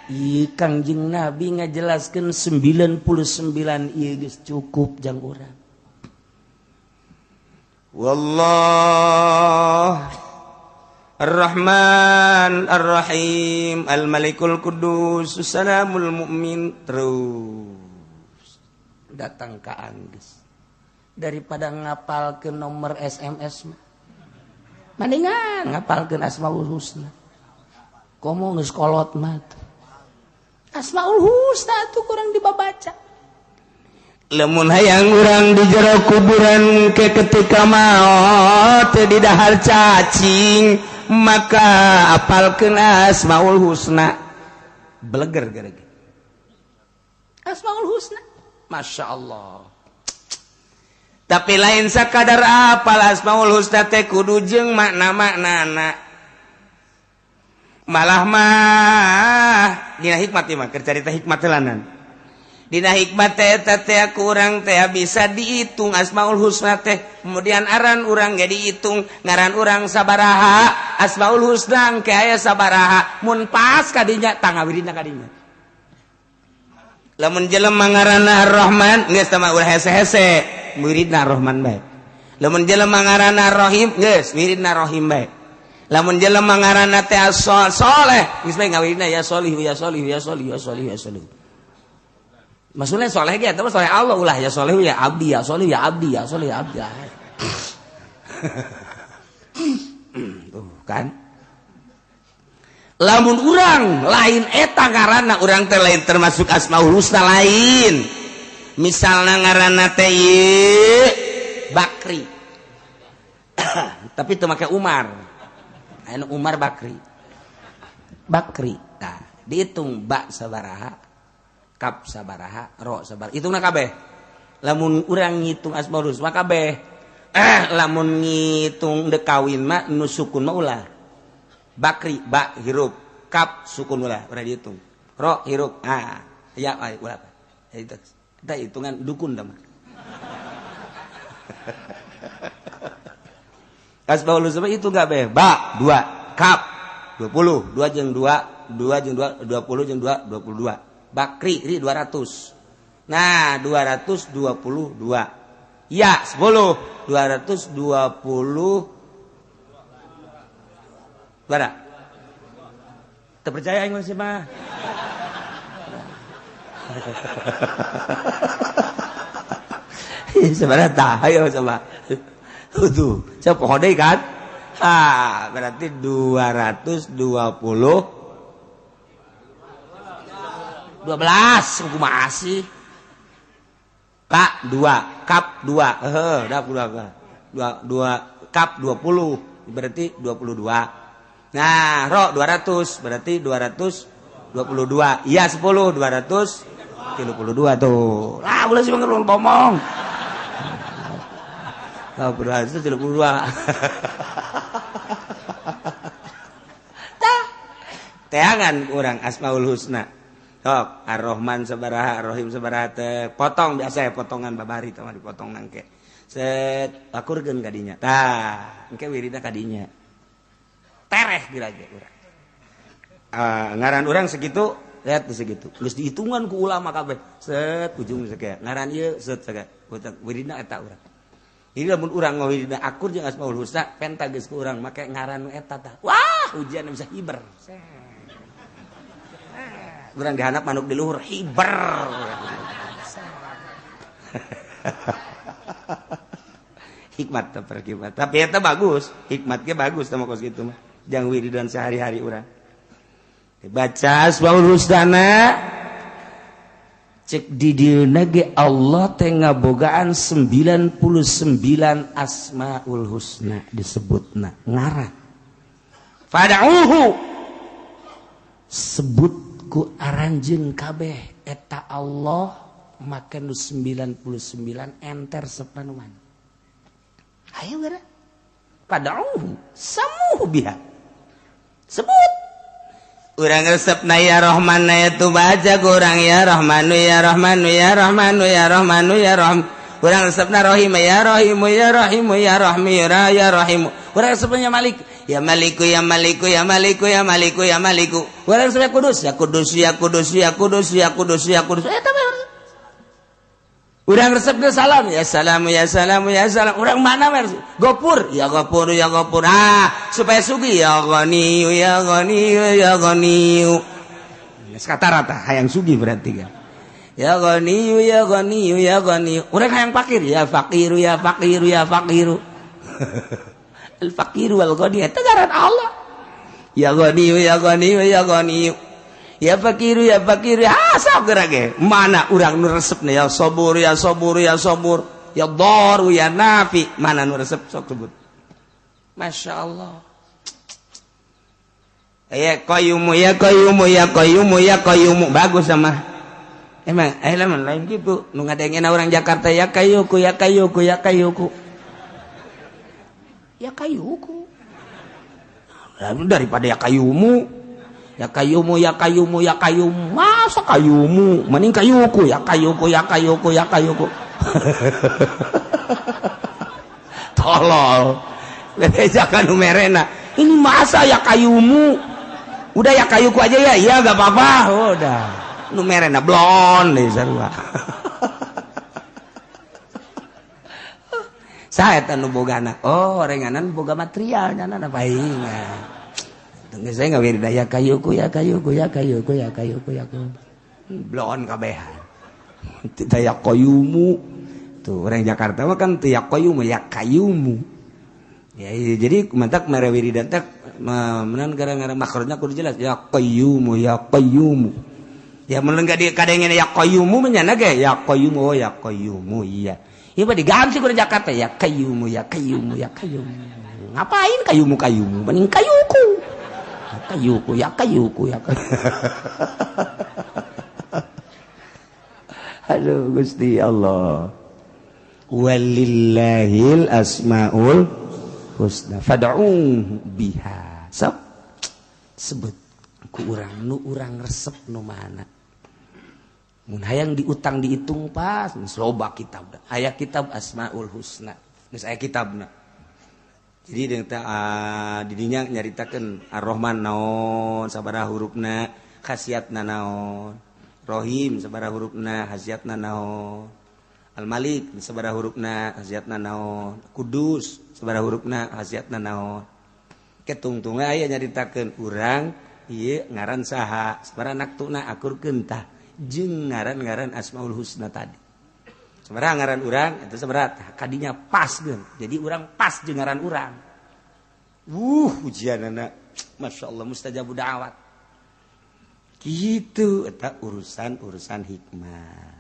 Ieu Kangjeng Nabi ngajelaskeun 99 ieu geus cukup jang urang. Wallah Ar-Rahman Ar-Rahim Al-Malikul Qudus Salamul Mukmin, terus datang ka anggeus. Daripada ngapalkeun nomor SMS mah mendingan ngapalkeun Asmaul Husna. Komo geus kolot mah Asmaul Husna tuh kurang dibabaca. Lamun hayang urang di jero kuburan ke ketika maot di dahar cacing, maka apalkeun Asmaul Husna. Beleger gara-gara Asmaul Husna, Masya Allah. Tapi lain sakadar apal Asmaul Husna teh kudu jeung makna-maknana. Malah mah dina hikmat ieu mah keur carita hikmat telanan. Dina hikmat teh eta teh kurang teh bisa dihitung Asmaul Husna teh. Kemudian aran urang ge dihitung, ngaran urang sabaraha, Asmaul Husna engke aya sabaraha. Mun pas kadinya tangawirina kadinya. Lamun jelema ngaranna Ar-Rahman geus tah mah ulah hese-hese, wiridna Ar-Rahman bae. Lamun jelema ngaranna Ar-Rahim geus wiridna Rahim bae. Lamun jelema ngaranna teh Soleh geus bae ngawiridna ya Solih ya Solih ya Solih ya Solih ya Solih. Maksudnya soleh ge eta mah soleh Allah, ulah ya soleh ya abdi ya soleh ya abdi ya soleh ya abdi. Tuh kan. Lamun urang lain eta ngaranna urang teh lain termasuk Asmaul Husna lain. Misalna ngaranna teh Bakri. Tapi teu make Umar. Anu Umar Bakri. Bakri. Nah, dihitung ba sabaraha, kap sabaraha, ro sabaraha. Hitungna kabeh. Lamun urang ngitung Asmaul Husna kabeh. Lamun ngitung deuk kawin mah nu sukun mah ulah. Bakri ba hirup, kap sukun ulah, ulah dihitung. Ro hirup, ah ya ulah. Itu eta hitungan dukun da mah. Asmaul Husna itu kabeh. Ba 2, kap 20, 2 jeung 2, 2 jeung 2, 20 jeung 2, 22. Bakri ri 200. Nah, 222. Ya, 10. 220. Bara. Terpercaya aing masih mah. Sebenarnya tah ayo coba. Tuh, saya poho deui kan? Ah, berarti 220 12 kumaha sih? K 2, kap 2. Heuh, dah 2. 2 2 kap 20 berarti 22. Nah, ro 200 berarti 222. Iya 10 232 tuh. Lah ulah sih ngerung ngomong. Lah 232. Tah. Teangan urang Asmaul Husna. Sok, Ar-Rahman sabaraha, Ar-Rahim sabaraha teh. Potong biasa ya potongan babari teh mah dipotong nangke. Set akurkeun ka dinya. Tah, engke wiridna ka dinya. Tereh dirage urang. Ngaran urang segitu, lihat segitu. Geus dihitungan ku ulama kabeh. Set ujung sakieu. Ngaran ieu set sakieu. Wiridna eta urang. Jadi lamun urang ngawiridna akur jeung Asmaul Husna, penta geus ku urang make ngaran nu eta tah. Wah, ujian bisa hiber. Urang dihandap manuk di luhur hiber. Hikmat teh perkimat. Tapi eta bagus, hikmatnya bagus sama kos kitu mah. Jang wiridan sehari-hari urang. Dibaca Asmaul Husna cek di dieuna ge Allah teh ngabogaan 99 Asmaul Husna disebutna ngaran. Fad'uhu sebut ku aranjeun kabeh eta Allah make nu 99 enter sepanuan. Ayo geura. Fad'uhu samuhu biha. Sebut urang resepna ya Rahman na itu baca kurang ya Rahmanu ya Rahmanu ya Rahmanu ya Rahmanu ya Rahim. Urang resepna Rahim ya Rahimu ya Rahimu ya Rahmi ya Rahimu. Urang resepna Malik Ya Maliku ya Maliku ya Maliku ya Maliku ya Maliku. Urang resep ya Kudus ya Kudus ya Kudus ya Kudus ya Kudus ya Kudus. Eta mah urang resep ge salam ya salam ya salam ya salam. Urang mana mah Gopur ya Gopur ya Gopur. Ah supaya sugih ya Ghani ya Ghani ya Ghani. Geus kata rata hayang sugih berarti kan. Ya Ghani ya Ghani ya Ghani. Urang hayang fakir ya fakiru ya fakiru ya fakiru. Al fakiru wal ghani eta ngaran Allah. Ya Ghani ya Ghani ya Ghani. Ya fakiru ya fakiru ah sok geura ge. Mana urang nu resepna ya sabur ya sabur ya sabur ya daru ya nafi. Mana nu resep sok sebut. Masya Allah. Ya qayyumu ya qayyumu ya qayyumu ya qayyumu bagus sama. Emang lamun lain gitu nu ngadengena orang Jakarta ya kayuku ya kayuku ya kayuku. Ya kayuku. Daripada ya kayumu. Ya kayumu ya kayumu ya kayumu masa kayumu mending kayuku ya kayuku ya kayuku ya kayuku. Tolol. Bebejakan nu merena. Ini masa ya kayumu. Udah ya kayuku aja ya. Iya gak apa-apa. Udah. Nu merena blon deui sarua. Saha eta nu bogana? Oh, renganan boga material nyana paingan. Tunggu saya ngawirida ya kayuku ya kayuku ya kayuku ya kayuku ya kayuku. Blon kabehan. Teu ya kayumu. Tuh orang Jakarta mah kan teu ya kayumu ya kayumu. Ya jadi mantak mere wiridan teh meunang gara-gara makhrajna kudu jelas ya qayyumu ya qayyumu. Ya mun enggak di kadengena ya qayyumu menyana ge ya qayyumu oh ya qayyumu iya. Ieu mah diganti ku Jakarta ya kayumu ya kayumu ya kayumu. Ngapain kayumu kayumu mending kayuku. Kayuku ya kayuku ya. Aduh Gusti Allah. Walillahil asmaul husna fad'uhu biha. Sok sebut ku urang nu urang resep nu mana. Mun hayang diutang dihitung pas geus loba kitab. Aya kitab Asmaul Husna. Geus aya kitabna. Jadi deung teh didinya nyaritakeun Ar-Rahman naon sabaraha hurufna, khasiatna naon. Rahim sabaraha hurufna, khasiatna naon. Al-Malik sabaraha hurufna, khasiatna naon. Kudus sabaraha hurufna, khasiatna naon. Ketungtung aya nyaritakeun urang ieu ngaran saha, sabaraha naktuna akurkeun tah jeung ngaran-ngaran Asmaul Husna tadi. Sabaraha ngaran urang eta sabaraha kadinya pas geun. Jadi urang pas jeung ngaran urang. Ujianana Masya Allah mustajabu da'wat. Gitu eta urusan-urusan hikmah.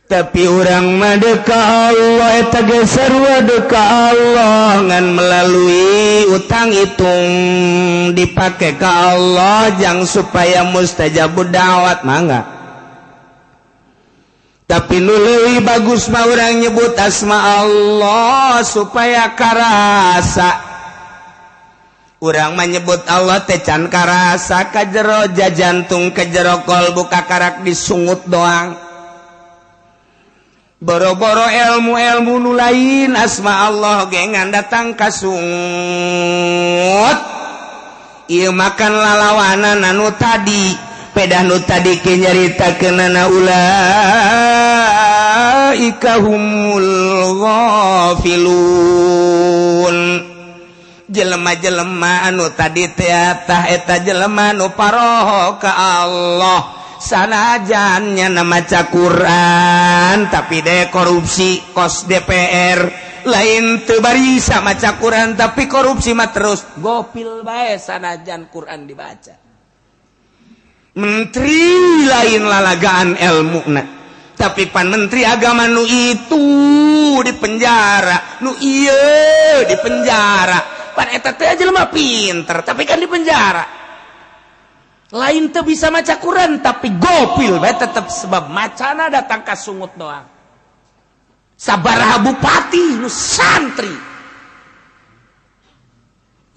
Tapi urang mah deka Allah eta ge sarua deka Allah ngan melalui utang hitung dipake ka Allah jang supaya mustajabu da'wat mangga. Tapi nu leuwih bagus mah urang nyebut asma Allah supaya karasa. Urang menyebut Allah teh can karasa ka jero jantung ka jero kolbu kakarak disungut doang. Boro-boro ilmu-ilmu nu lain asma Allah gengan datang kasungut. Ieu makan lalawanan anu tadi pedah nu tadi ke nyaritakeunana ulaika humul ghafilun. Jelema-jelema anu tadi teh tah eta jelema nu paroho ka Allah. Sanajan nyana maca Quran tapi deh korupsi kos DPR lain teu barisa maca Quran tapi korupsi mah terus gopil bae sanajan Quran dibaca. Menteri lain lalagaan elmuna tapi pan menteri agama nu itu di penjara nu ieu di penjara pan eta teh jelema pinter tapi kan di penjara. Lain teu bisa maca Quran tapi gopil bae tetep sebab macana datang ka sungut doang. Sabaraha bupati nu santri.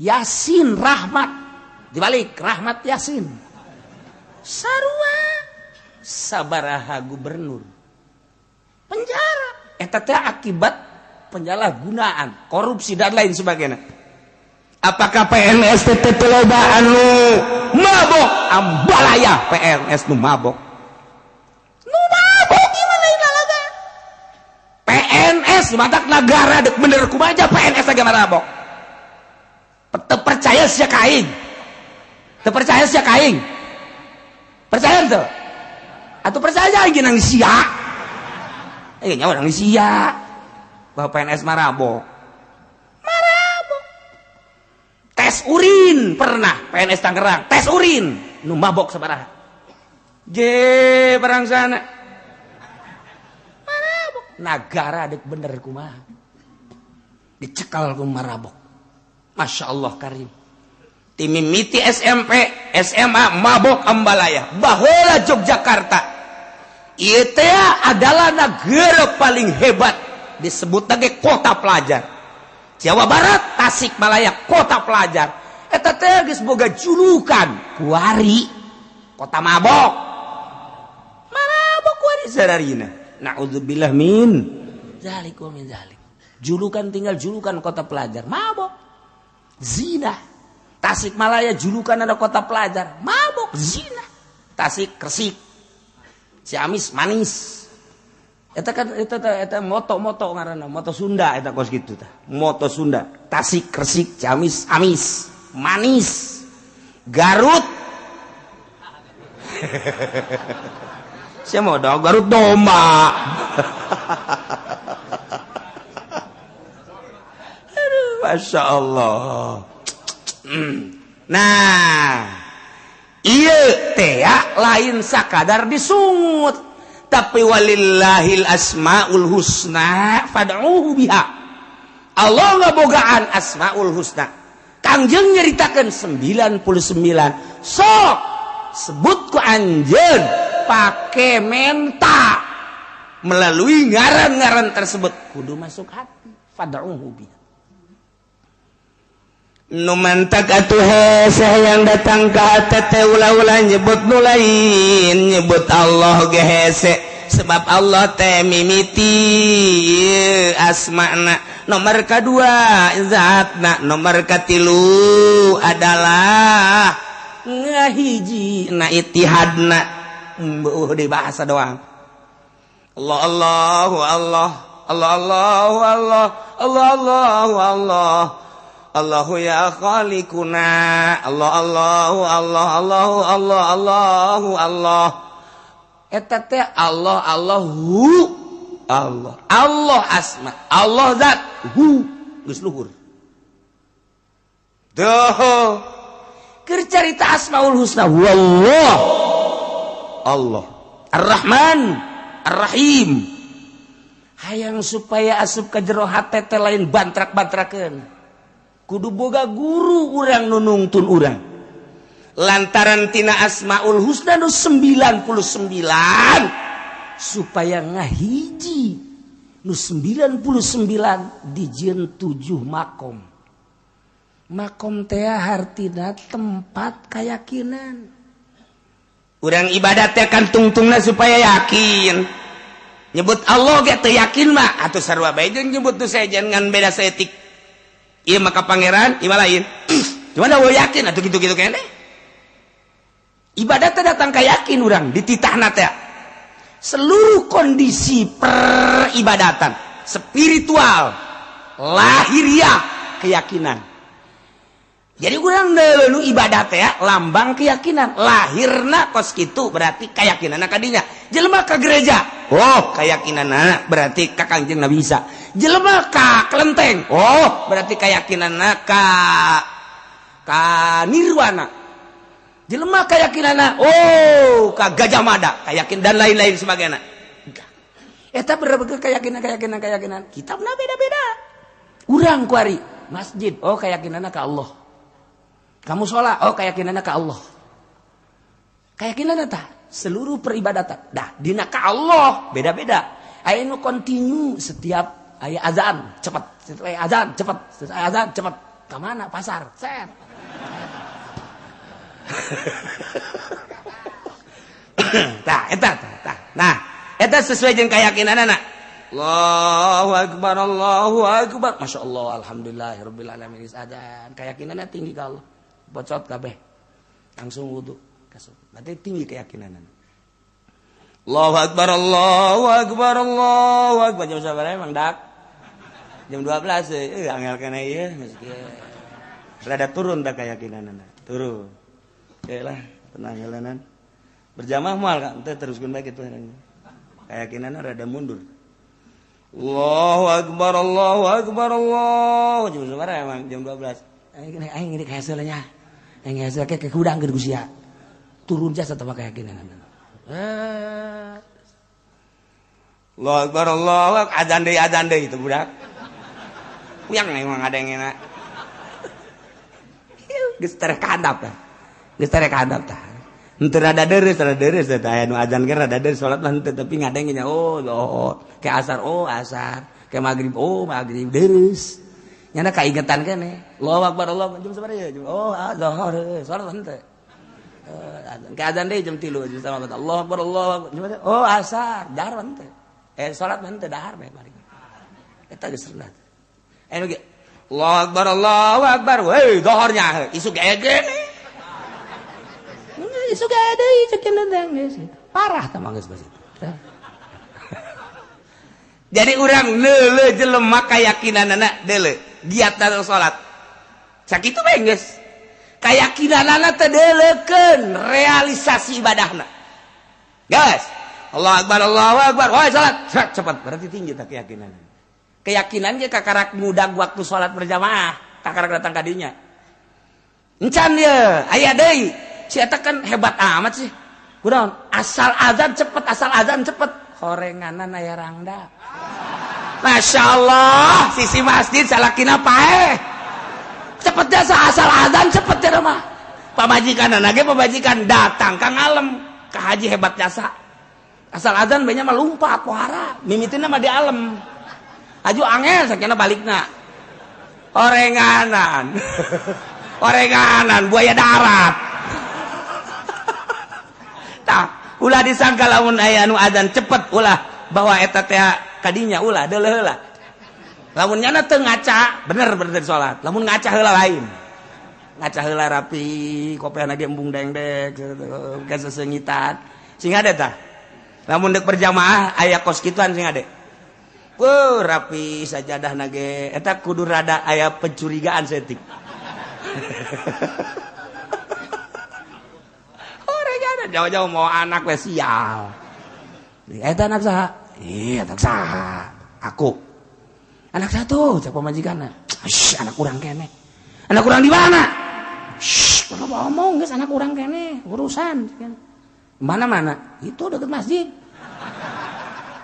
Yasin Rahmat dibalik Rahmat Yasin. Sarua sabaraha gubernur penjara. Eta teh akibat Penyalahgunaan, korupsi dan lain sebagainya. Apakah PNS teh loba anu mabok? Ambalaya PNS nu mabok. Nu mabok gimana lalaga? PNS matak negara dek bener kumaha PNS agak mabok. Teu percaya sia ka aing. Teu percaya sia ka aing. Percaya teu? Atau percaya aing nang sia? Eh nyawa nang sia. Bahwa PNS marabok. Marabok. Tes urin pernah PNS Tangerang, tes urin nu mabok sabaraha. Je perang sana. Marabok. Nagara dek bener kumaha. Dicekal ku marabok. Masya Allah karim. Timimiti SMP, SMA mabok ambalaya. Baheula Yogyakarta. Ieu teh adalah negara paling hebat, disebut lagi kota pelajar. Jawa Barat, Tasikmalaya, kota pelajar. Eta teh geus boga julukan kuari kota mabok. Mabok kuari sararina. Naudzubillah min zalik wa min zalik. Julukan tinggal julukan kota pelajar, mabok. Zina. Tasikmalaya julukan ada kota pelajar, mabok, zina. Tasik Kresik. Ciamis manis. Eta kan eta moto-moto ngaranna, moto Sunda eta kos kitu tah. Moto Sunda, Tasik, Kresik, Ciamis, amis, manis. Garut. Sia mau dong Garut domba. Aduh, Masya Allah. Nah, ieu teh lain sakadar disungut, tapi walillahil asmaul husna fad'uhu biha. Allah ngabogaan asmaul husna. Kangjeng nyeritakeun 99. Sok sebut ku anjeun pake menta melalui ngaran-ngaran tersebut kudu masuk hati, fad'uhu biha. Nu mantak atuh hese yang datang ka hate teh ulah-ulah nyebut nu lain, nyebut Allah ge hese, sebab Allah teh mimiti asmana. Nomor kedua zatna, nomor katilu adalah ngahiji na itihadna. Beuh di bahasa doang. Allah Allahu Allah, Allah Allahu Allah, Allah Allahu Allah. Allahu ya khaliquna, Allah Allahu Allah, Allahu Allah, Allahu Allah. Eta teh Allah Allahu Allah. Allah asma, Allah zat, hu geus luhur. Duh. Keur carita Asmaul Husna wallah. Allah. Ar-Rahman, Ar-Rahim. Hayang supaya asup ka jero hate teh lain bantrak-bantrakeun. Kudu boga guru urang nu nungtun urang. Lantaran tina Asmaul Husna nu 99 supaya ngahiji nu 99 dijieun 7 makom. Makom teh hartina tempat keyakinan. Urang ibadat teh kan tungtungna supaya yakin. Nyebut Allah ge teu yakin mah atuh sarua bae jeung nyebut nu sejen ngan beda saeutik. Iya maka pangeran, iya lain. Cuma dah yakin atau gitu-gitu kene. Ibadat datang ka yakin urang dititahna teh. Seluruh kondisi peribadatan, spiritual, lahiriah, keyakinan. Jadi urang nu ibadat teh lambang keyakinan, lahirna kos kitu berarti keyakinanna kadinya. Jelema ka gereja, oh keyakinanna berarti ka Kangjeng Nabi Isa. Jelema ka kelenteng, oh berarti keyakinanna ka nirwana. Jelema keyakinanna oh ka Gajah Mada, keyakinan dan lain-lain sebagainya. Eta berbagai keyakinan. Kitabna beda-beda. Urang kuari masjid, oh keyakinanna ka Allah. Kamu sholat, oh keyakinanna ka Allah. Keyakinanna tah seluruh peribadatan. Dah dina ka Allah beda-beda. Aya nu continue setiap aya azan cepat, aya azan cepat, aya azan cepat. Ka mana pasar? Set. Tah eta tah. Nah, eta sesuai jeung keyakinanna. Allahu akbar, Allahu akbar. Masya Allah, alhamdulillahirabbil alamin. Adzan. Keyakinannya tinggi ka Allah. Bocot kabeh. Langsung wudu. Berarti tinggi keyakinan. Allahu akbar, Allahu akbar, Allahu akbar. Jam sabaraha emang dak? Jam 12 angel kana ieu geus kieu. Rada turun tak keyakinanna. Turun. Oke lah, tenang heuleunnan. Berjamaah moal kan teh teruskeun bae kitu. Keyakinanna rada mundur. Allahu akbar, Allahu akbar, Allah. Jam sabaraha emang? Jam 12. Aing ini hasilnya. Aing hasil ke kudang geus sia. Turun jasa sama keyakinan. Allahu akbar, Allahu akbar. Adzan deui itu budak. Puyang emang ada yang enak. Geus terkadap tah. Geus terkadap tah. Henteu rada deres teh aya nu adzan ge rada deres salat mah henteu tapi ngadengnya oh oh ke asar oh asar, ke magrib oh magrib deres. Nyana kaingetan keneh. Allahu akbar Allah jam sabaraha ya? Oh zuhur salat henteu. Ke adzan deui jam 3 jam sama Allahu akbar Allahu akbar. Oh asar dahar henteu. Salat henteu dahar bae balik. Eta geus rendah. Anu ge Allahu akbar Allahu akbar. Weh zuhurnya isuk ege. Isuk aya deui cek cenah geus. Parah tah mah geus bas itu. Jadi urang leuleuh jelema kayakinanana deuleu giat dalam salat. Sakitu bae geus. Kayakinanana teh deuleukeun realisasi ibadahna. Geus. Allahu akbar Allahu akbar. Woi salat. Cepat berarti tinggi tah keyakinan. Keyakinan ge kakarak mudag waktu salat berjamaah, kakarak datang ka dinya. Encan ye, aya deui. Si eta kan hebat amat sih. Kunaon? Asal azan cepet, asal azan cepet. Horenganan aya rangda. Masya Allah, sisi masjid salakina paeh. Cepet jasa asal azan cepet ya mah. Pamajikan lagi pamajikan datang ka ngalem, ka haji hebat jasa. Asal azan banyak mah lumpat pohara, mimitina mah di alem. Aju angel sakina balikna. Horenganan. Horenganan buaya darat. Tah, ulah disangka lamun aya anu azan cepet ulah bahwa eta teh kadinya ulah deuleuh heula. Lamun nyana teu ngaca, bener bener salat. Lamun ngaca heula lain. Ngaca heula rapi, kopeana ge embung dengdek, kasesengitan. Sing ade tah. Lamun deuk berjamaah aya kos kituan sing ade. Wuh, rapi sajadahna ge eta kudu rada aya pencurigaan setik. Jauh-jauh mau anak we sial. Eta anak saha? Ih, anak saha? Aku. Anak satu, cak pamajikanna. Shh, anak urang keneh. Anak urang di mana? Shh, ulah ngomong geus anak urang keneh, urusan. Mana-mana? Itu deket masjid.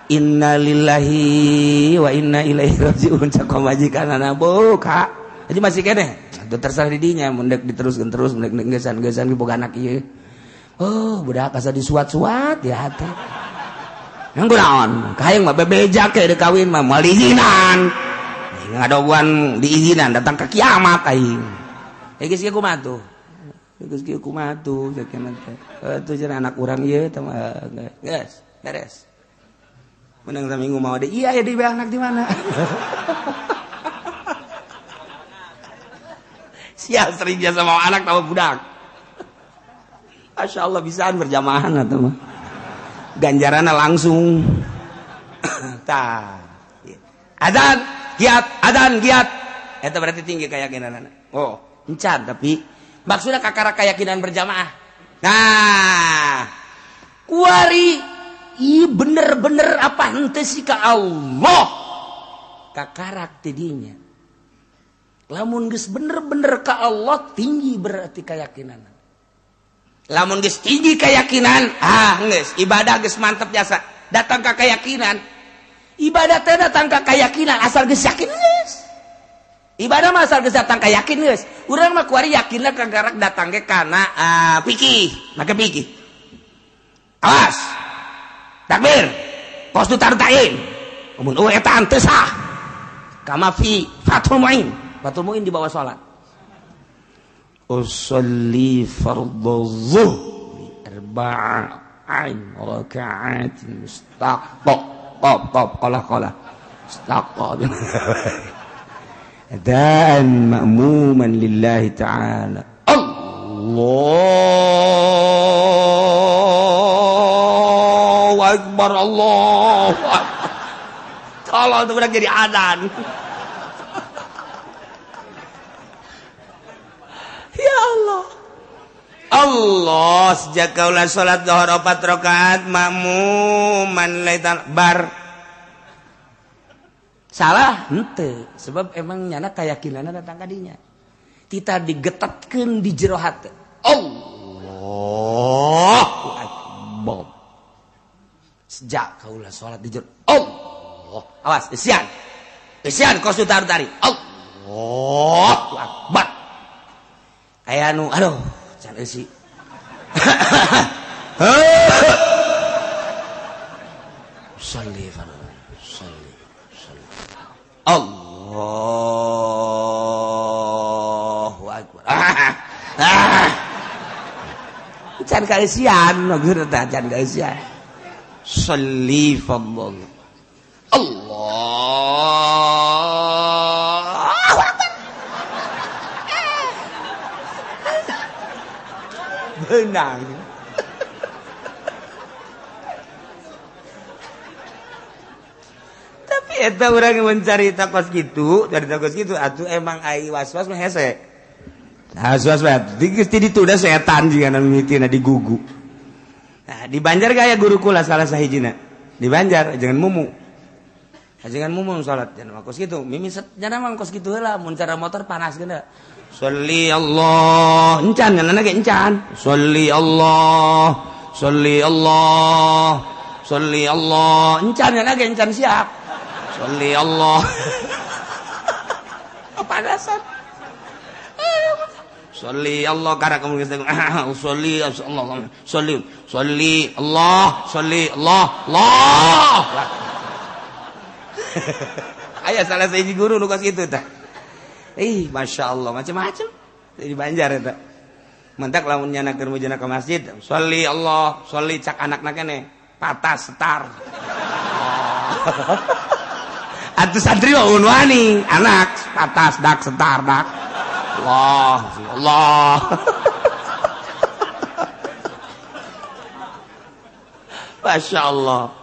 Innalillahi wa inna ilaihi rajiun cak pamajikanna buka. Aja masih keneh. Atuh terserah di dinya mun deuk diteruskeun terus mun deuk geusan-geusan boga anak ieu. Oh, budak asa disuat-suat ya hati. Yang kunaon? Kahayang mah bebeja ke deuk kawin mah moal diizinan. Ngadoguan diizinan datang ke kiamat aing. Geus kieu kumaha tuh? Geus kieu kumaha tuh sakieu teh. Atuh cenah anak urang ieu teh mah geus, beres. Menang saminggu mau deui. Iya ya di anak di mana? Sial sering biasa mau anak tahu budak. Masya Allah bisaan berjamaah atau mah ganjarannya langsung. Tah. Adzan giat, adzan giat. Eta berarti tinggi keyakinan. Oh, encan tapi maksudnya kakara keyakinan berjamaah. Nah, kuari i bener-bener apa henteu sih ka Allah. Kakarak tidinya. Lamun geus bener-bener ka Allah tinggi berarti keyakinan. Lamun geus tinggi keyakinan, ah geus ibadah geus mantep jasa. Datang ka keyakinan. Ibadah teh datang ka keyakinan asal geus yakin geus. Ibadah mah asal geus datang ka yakin geus. Urang mah kuari yakinna kagarak datang ge kana fikih, make fikih. Awas. Takbir. Kos du tartain. Mun eueuh eta teu sah. Kama fi Fathul Muin. Fathul Muin di bawah salat. Usalli fardhu zuhri arba'in raka'atin mustaqbal. Qaf qaf qalah qalah. Istaqa. Adaan ma'muman lillahi ta'ala. Allahu akbar, Allahu akbar. Tolong tuh budak jadi adzan. Ya Allah. Allah sejak kaulah salat zuhur 4 rakaat makmuman laitan bar. Salah henteu, sebab emang nyana keyakinanna datang ka dinya. Tita digetetkeun di jero hate. Allahu akbar. Sejak kaulah salat di jero Allah. Awas, isian. Isian kos taru-tari. Allahu akbar. Aya nu aduh, can eusi. Sholli sholli sholli. Allahu akbar. Can kaeusian maksudna teh can kaeusian. Sholli fadl. Allahu akbar. Benang. Tapi eta urang mencari takos gitu, dari takos gitu atuh emang ai was-was mah hese. Was-was mah geus ti ditu da setan jiga na mimitina digugu. Nah, di Banjar gaya guru kula salah sahijina. Di Banjar jangan mumu. Jangan mumu salat jangan kos kitu. Mimi jangan mah kos kitu heula mun cara motor panas geuna. Sholli Allah, encan nganana ge encan. Sholli Allah, sholli Allah, sholli Allah, encan nganana ge encan siap. Sholli Allah. Panasan. Sholli Allah karena kamu geus sholli Allah, sholli, sholli Allah, sholli Allah, Allah. Aya salah sahiji guru nu kos kitu tah. Ih, masya Allah, macam-macam di Banjar eta. Mentak lamun nyana keur mujana ka masjid, sholli Allah, sholli cak anakna keneh, patas setar. Atuh santri mah wani, anak patas dak setar dak. Allah, Allah. Masya Allah.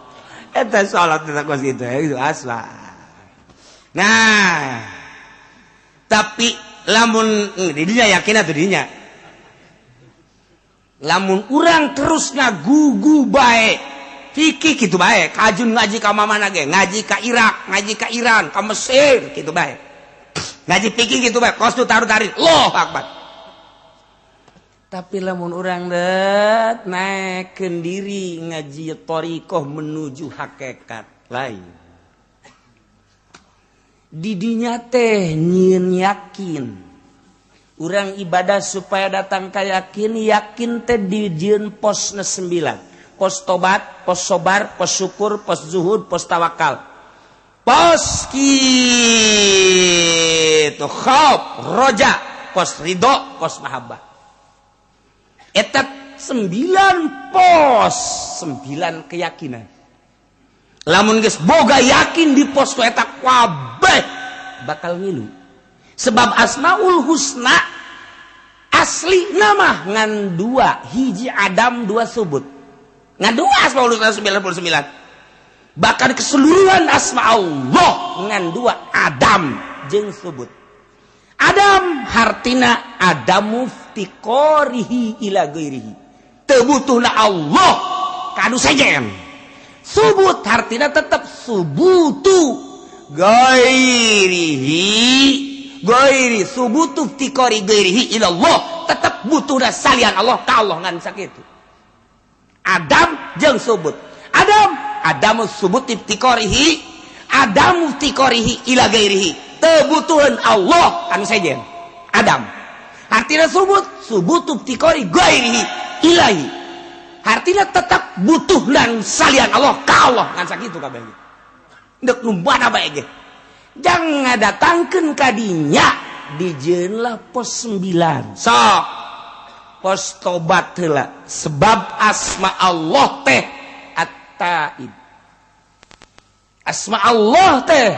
Eta salat eta kos kitu itu asla. Nah, tapi lamun didinya yakin atuh dinya. Lamun urang terus ngagugu bae, fikih kitu bae, kajun ngaji ka mamana ge, ngaji ka Irak, ngaji ka Iran, ka Mesir kitu bae. Ngaji fikih kitu bae, kos tu taruh-tarik, Allahu akbar. Tapi lamun urang det naekkeun diri ngaji thariqah menuju hakikat lain. Didinya teh nyieun yakin. Urang ibadah supaya datang ka yakin, yakin teh dijieun posna 9. Pos tobat, pos sobar, pos syukur, pos zuhud, pos tawakal. Pos kitu khauf, roja, pos ridho, pos mahabbah. Eta 9 pos, 9 keyakinan. Lamun geus boga yakin di pos eta kabeh bakal ngilu. Sebab Asmaul Husna asli nama ngan 2, hiji Adam 2 subut. Ngan 2 Asmaul Husna 99. Bahkan keseluruhan asma Allah ngan 2 Adam jeung subut. Adam hartina adamu iftiqarihi ila ghairihi. Teu butuhna Allah ka anu sejen. Subut hartina tetap subutu ghairihi, ghairi subutu iftiqari ghairihi ila Allah, tetap butuhna salian Allah ka Allah ngan sakitu. Adam jeung subut. Adam adamu subut iftiqarihi, adamu iftiqarihi ila ghairihi. Teu butuheun Allah anu sejen. Adam hartina subut, subutu iftiqari ghairihi ilahi. Hartina tetap butuh dan salian Allah ka Allah ngan sakitu kabeh. Deuk nu mana bae ge. Jangan datangkeun ka dinya dijieunlah pos 9. Sok pos tobat heula sebab asma Allah teh at-taib. Asma Allah teh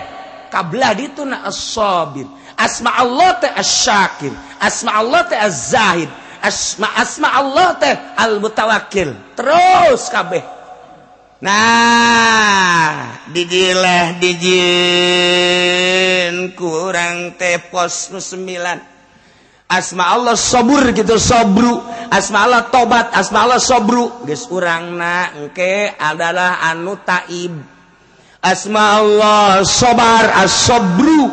kablah dituna as-sabir, asma Allah teh as-syakir, asma Allah teh az-zahid, asma Allah teh al-mutawakkil. Terus kabeh. Nah, dijileh dijin kurang teh pos nu 9. Asma Allah sabur gitu sabru, asma Allah tobat, asma Allah sabru. Geus urangna engke adalah anu taib. Asma Allah sobar as-sabru.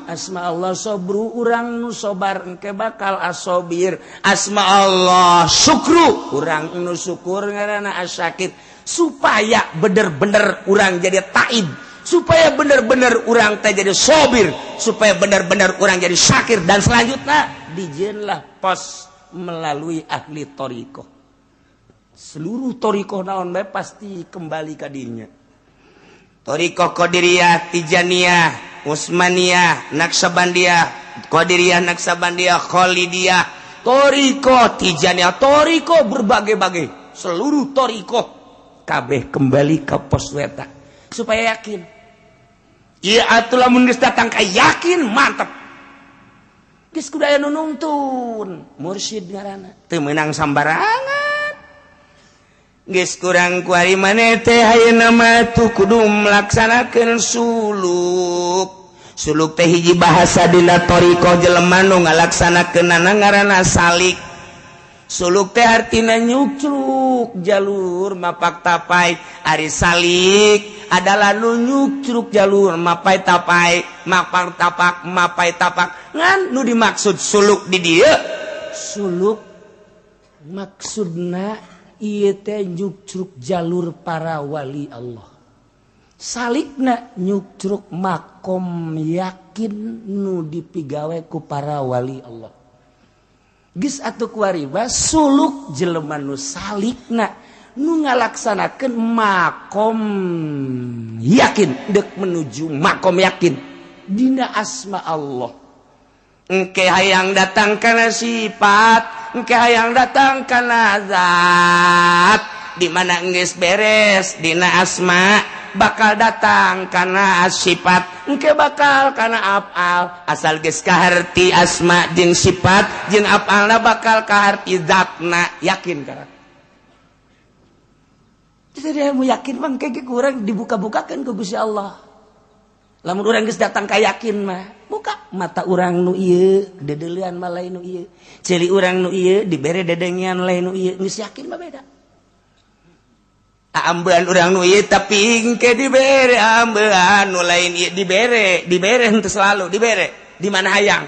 Asma Allah sabru urang nu sobar engke bakal asobir. Asma Allah syukru urang nu syukur ngaranna asyakir. Supaya bener-bener urang jadi taib, supaya bener-bener urang teh jadi sobir, supaya bener-bener urang jadi syakir, dan selanjutnya dijieunlah pos melalui ahli thariqah. Seluruh thariqah naon bae pasti kembali ka dinya. Thariqah Qadiriyah, Tijaniyah, Utsmaniyah, Naqsyabandiyah, Qadiriyah, Naqsyabandiyah, Khalidiyah, thariqah Tijaniyah, thariqah berbagai-bagai, seluruh thariqah kabeh kembali ke pos weta supaya yakin. Ieu atuh lamun geus datang ka yakin mantep. Geus kudu aya nu nungtun, mursyid ngaranna. Teu meunang sambarangan. Geus kurang kuari maneh teh ayeuna mah tuh kudu melaksanakeun suluk. Suluk teh hiji bahasa dina thariqah jelema nu ngalaksanakeunana ngaranna salik. Suluk teh artina nyukcruk jalur mapak tapai. Ari salik adalah nu nyukcruk jalur mapai tapai, mapak tapak, mapai tapak. Ngan nu dimaksud suluk di dieu, suluk maksudna ieu teh nyukcruk jalur para wali Allah. Salikna nyukcruk makom yakin nu dipigawe ku para wali Allah. Geus atuh kuari suluk jelema nu salikna nu ngalaksanakeun makom yakin deuk menuju makom yakin dina asma Allah. Engke hayang datang kana sifat, engke hayang datang kana zat. Di mana geus beres dina asma bakal datang kana sifat, engke bakal kana afal. Asal geus kaharti asma jeung sifat jeung afalna bakal kaharti zatna, yakin karak. Jadi ilmu yakin mah engke kurang dibuka-bukakeun ku Gusti Allah. Lamun urang geus datang ka yakin mah, buka mata urang nu ieu dedeulean mah lain nu ieu, ceuli urang nu ieu dibere dedengean lain nu ieu, geus yakin mah beda. Ambean urang nu ieu tapi engke dibere ambean nu lain ieu, dibere, dibere henteu selalu dibere. Di mana hayang?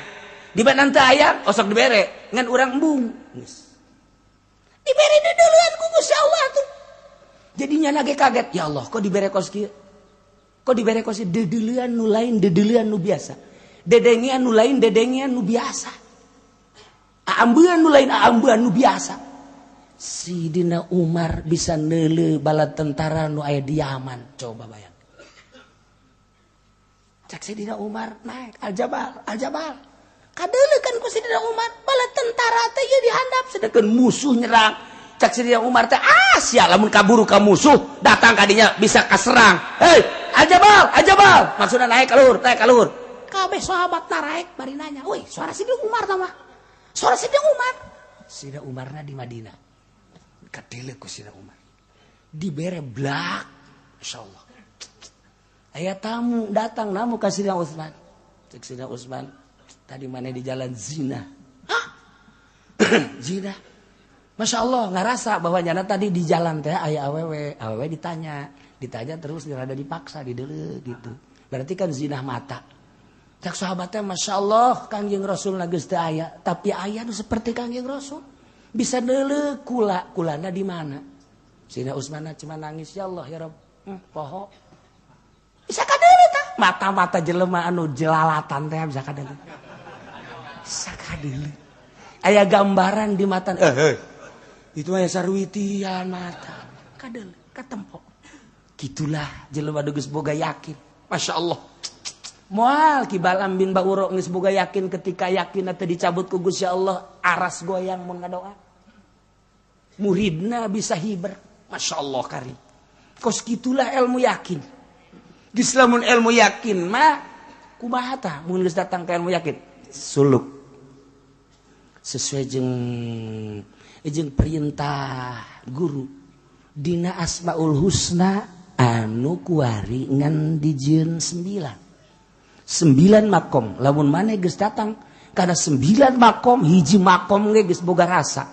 Di mana henteu hayang osok dibere, ngan urang embung. Geus. Dibere dedeulean ku Gusti Allah tuh. Jadinya lagi kaget, ya Allah kok dibere kos kieu? Kok dibere kos kieu? Dedeulean nu lain, dedeulean nu biasa. Dedengean nu lain, dedengean nu biasa. Ambean nu lain, ambean nu biasa. Sidina Umar bisa neuleuh bala tentara nu aya di Yaman. Coba bayang. Cak Sidina Umar naik Al-Jabal, Al-Jabal. Kadeuleuh kan ku Sidina Umar bala tentara teh ieu dihandap sedengkeun musuh nyerang. Cak Sidina Umar teh ah sia lamun kaburu ka musuh datang ka dinya bisa kaserang. Hei, Al-Jabal, Al-Jabal. Maksudna naik ka luhur, naik ka luhur. Kabeh sahabat naraek bari nanya, "Euy, suara Sidina Umar tah mah?" Suara Sidina Umar. Sidina Umarna di Madinah. Kadeuleuh ku Sidina Umar. Dibere blak, insyaallah. Aya tamu datang namu ka Sidina Utsman. Cek Sidina Utsman, tadi mana di jalan zina. Hah? Zina. Masya Allah ngerasa bahwa nyana tadi di jalan teh aya awewe, awewe ditanya, ditanya terus rada dipaksa dideuleuh gitu. Berarti kan zina mata. Cek sahabatnya Masya Allah Kangjeng Rasul geus teu aya, tapi aya nu seperti Kangjeng Rasul. Bisa neuleuh kula, kulana di mana? Sidina Utsman cuma nangis, ya Allah ya Rabb, poho. Bisa kadeuleuh tah? Mata-mata jelema anu jelalatan teh bisa kadeuleuh. Bisa kadeuleuh. Aya gambaran di mata. Itu aya sarwitian mata. Kadeuleuh, katempo. Gitulah jelema geus boga yakin. Masya Allah. Moal Ki Balam bin Bauro geus boga yakin ketika yakin teh dicabut ku Gusti Allah, aras goyang mun ngadoa. Muridna bisa hiber. Masya Allah karim. Kos gitulah ilmu yakin. Geus lamun ilmu yakin mah kumaha tah mun geus datang ka ilmu yakin? Suluk. Sesuai jeung perintah guru dina Asmaul Husna anu kuari ngan dijieun 9. 9 makom. Lamun maneh geus datang kana 9 makom, hiji makom ge geus boga rasa.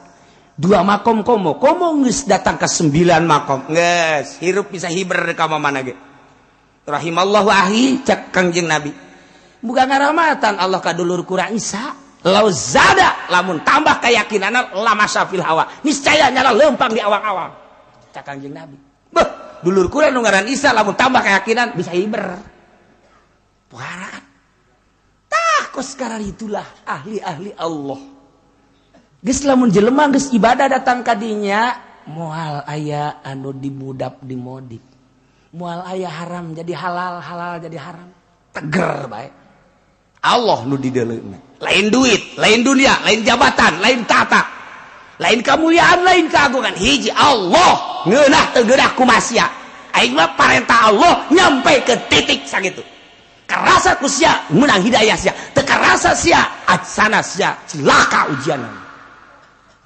2 makom komo, komo geus datang ka 9 makom. Geus hirup bisa hiber ka mana ge. Rahimallahu ahi cak Kangjeng Nabi. Bukan ngaramatan Allah ka dulur kurang Isa. Lau zada lamun tambah keyakinanna lama syafil hawa. Niscaya nyala lempang di awang-awang. Cak Kangjeng Nabi. Beuh, dulur kurang nu ngaran Isa lamun tambah keyakinan bisa hiber. Pohara. Tah kos sekarang itulah ahli-ahli Allah. Geus lamun jelema geus ibadah datang ka dinya moal aya anu dimudap dimodip. Moal aya haram jadi halal, halal jadi haram. Teger bae. Allah nu dideuleuna. Lain duit, lain dunia, lain jabatan, lain tata. Lain kemuliaan, lain keagungan. Hiji Allah ngeunah teu geunah kumasia. Aing mah parentah Allah nyampe ke titik sakitu. Karasa ku sia menang hidayah sia, teu karasa sia atsana sia celaka ujianna.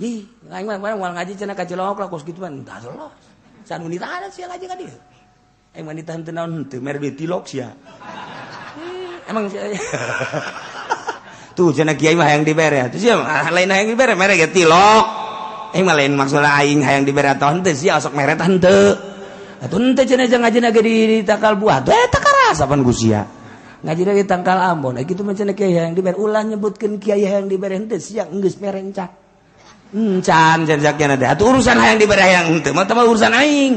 Ih, aing mah moal ngaji cenah ka Cilongok lah kos kitu mah entah lolos. San ditahan sia ngaji ka dieu. Aing mah ditahan teu naon henteu mere duit tilok sia. Emang sia. Tuh cenah kiai mah hayang dibere. Tuh sia lain hayang dibere mere ge tilok. Aing mah lain maksudna aing hayang dibere atau henteu sia sok mere tah henteu. Atuh henteu cenah jeung ngajina ge di tangkal buah. Tuh eta karasa pan ku sia. Ngaji di tangkal Ambon. Kitu mah cenah kiai hayang dibere ulah nyebutkeun kiai hayang dibere henteu sia geus mere encan. Encan jajaknya ada. Atuh urusan hayang dibere hayang henteu mah teh urusan aing.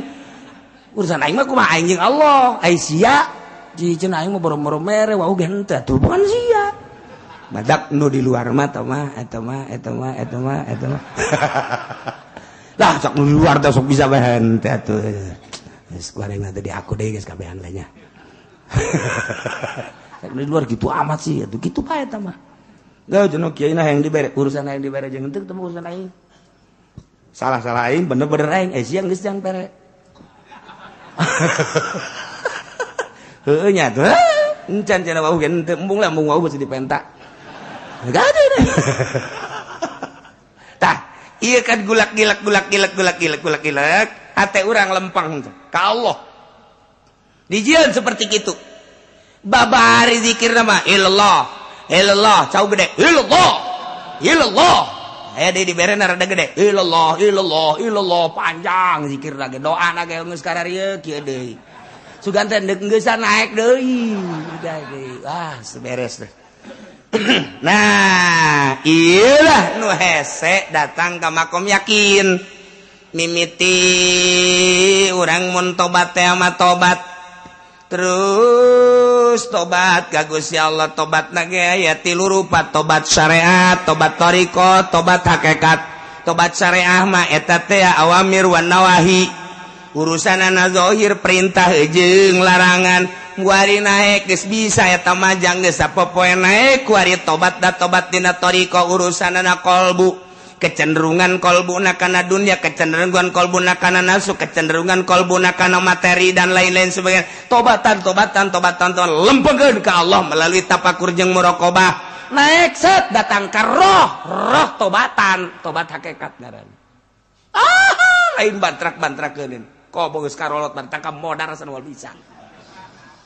Urusan aing mah kumaha aing jeung Allah. Ai sia di cenah aing mah boro-boro mere wau ge henteu atuh bukan sia. Badak nu di luar mah teh mah eta mah eta mah eta mah eta mah. Lah sok nu di luar teh sok bisa bae henteu atuh. Geus kuari mah teh di aku deui geus kabehan lah nya. Sok nu di luar gitu amat sih atuh kitu bae eta mah. Gak jenuh kiai nah yang dibere urusan yang dibere jeung henteu ketemu urusan aing. Salah-salah aing bener-bener aing siang geus jang pere. Heueuh nya tuh. Encan cenah wau ge henteu embung lah embung wau beusi dipenta. Gak ada. Tah, ieu kan gulak-gilak gulak-gilak gulak-gilak gulak-gilak hate urang lempang ka Allah. Dijieun seperti kitu. Babari zikirna mah ilallah. Ilallah, cau gede. Ilallah. Ilallah. Aya deui dibere rada gede. Ilallah, ilallah, ilallah panjang zikir lagi. Doa na ge geus kararieu kieu deui. Sugan teh deuk geusan naik deui. Udah deui. Ah, beres deh. Nah, ieulah nu hese datang ka makom yakin. Mimiti urang mun tobat teh mah tobat. Terus tobat ka Gusti Allah, tobatna ge aya tilu rupa, tobat syariat, tobat thariqah, tobat hakikat. Tobat syariah mah eta teh awamir wan nawahi, urusanana zahir perintah jeung larangan. Kuari naek geus bisa eta mah jang geus sapopoe naek kuari tobat da tobat dina thariqah urusanana qalbu. Kecenderungan kolbuna kana dunia, kecenderungan kolbuna kana nafsu, kecenderungan kolbuna kana materi dan lain-lain sebagainya. Tobatan, tobatan, tobatan, tobatan, lempengkeun ka Allah melalui tapakur jeung muraqabah. Naik set datang ka roh, roh tobatan, tobat hakikat ngaranna. Ah, lain bantrak-bantrakeun. Komo geus karolot bantrak ka modar asa moal bisa.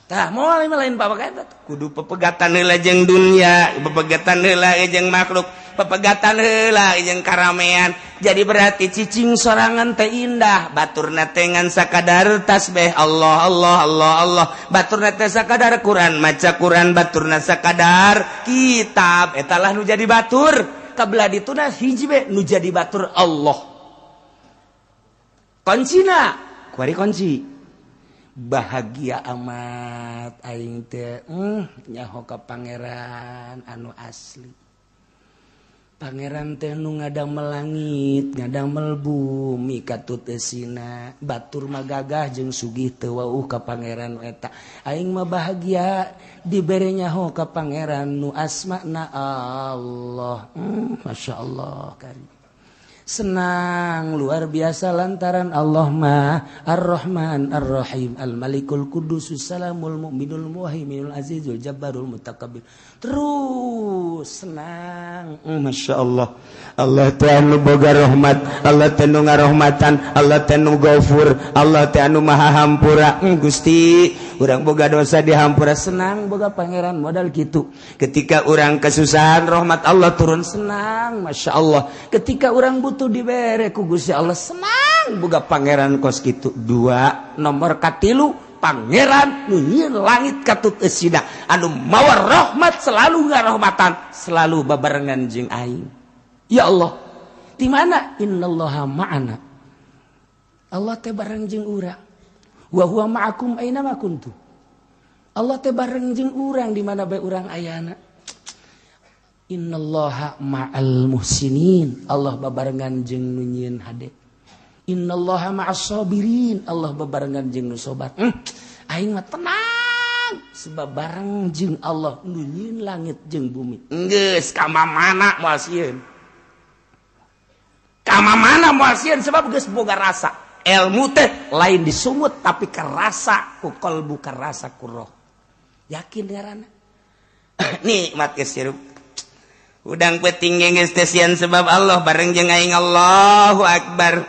Tah moal lain bapak eta kudu pepegatan heula jeung dunia, pepegatan heula jeung makhluk, pepegatan heula jeung karamean. Jadi berarti cicing sorangan teh indah, baturna teh ngan sakadar tasbih Allah Allah Allah Allah, baturna teh sakadar Quran, maca Quran, baturna sakadar kitab, eta lah nu jadi batur. Kabelah dituna hiji be nu jadi batur Allah. Kuncina, kuari kunci. Bahagia amat aing teh nyaho ka pangeran anu asli. Pangeran teh nu ngadamel langit, ngadamel bumi katut eusina, batur mah gagah jeung sugih teu wauh ka pangeran eta. Aing mah bahagia dibere nyaho ka pangeran nu asmana Allah. Masyaallah kari. Senang luar biasa lantaran Allah mah Ar-Rahman Ar-Rahim Al-Malikul Qudusus Salamul Mu'minul Muhaiminul Azizul Jabbarul Mutakabbir. Terus senang. Masya Allah. Allah teh anu boga rahmat, Allah teh nu ngarahmatan, Allah teh nu gafur, Allah teh anu maha hampura. Gusti, urang boga dosa dihampura, senang boga pangeran modal kitu. Ketika urang kesusahan rahmat Allah turun, senang, Masya Allah. Ketika urang butuh dibere ku Gusti Allah, senang boga pangeran kos kitu. Dua, nomor katilu pangeran nu nyieun langit katut eusina anu mawa rahmat selalu ngarahmatan selalu babarengan jeung aing. Ya Allah, di mana innallaha ma'ana? Allah teh bareng jeung urang. Wa huwa ma'akum aina ma kuntum. Allah teh bareng jeung urang di mana bae urang ayana. Innallaha ma'al muhsinin. Allah babarengan jeung nu nyieun hade. Innallaha ma'as sabirin. Allah babarengan jeung nu sabar. Aing mah tenang sebab bareng jeung Allah nu nyieun langit jeung bumi. Geus ka mana moal sieun. Ka mana moal sieun sebab geus boga rasa. Ilmu teh lain disungut tapi kerasa ku kalbu, kerasa ku roh. Yakin ngaranna. Nikmat geus hirup. Udang peuting geus teu sieun sebab Allah bareng jeung aing. Allahu akbar.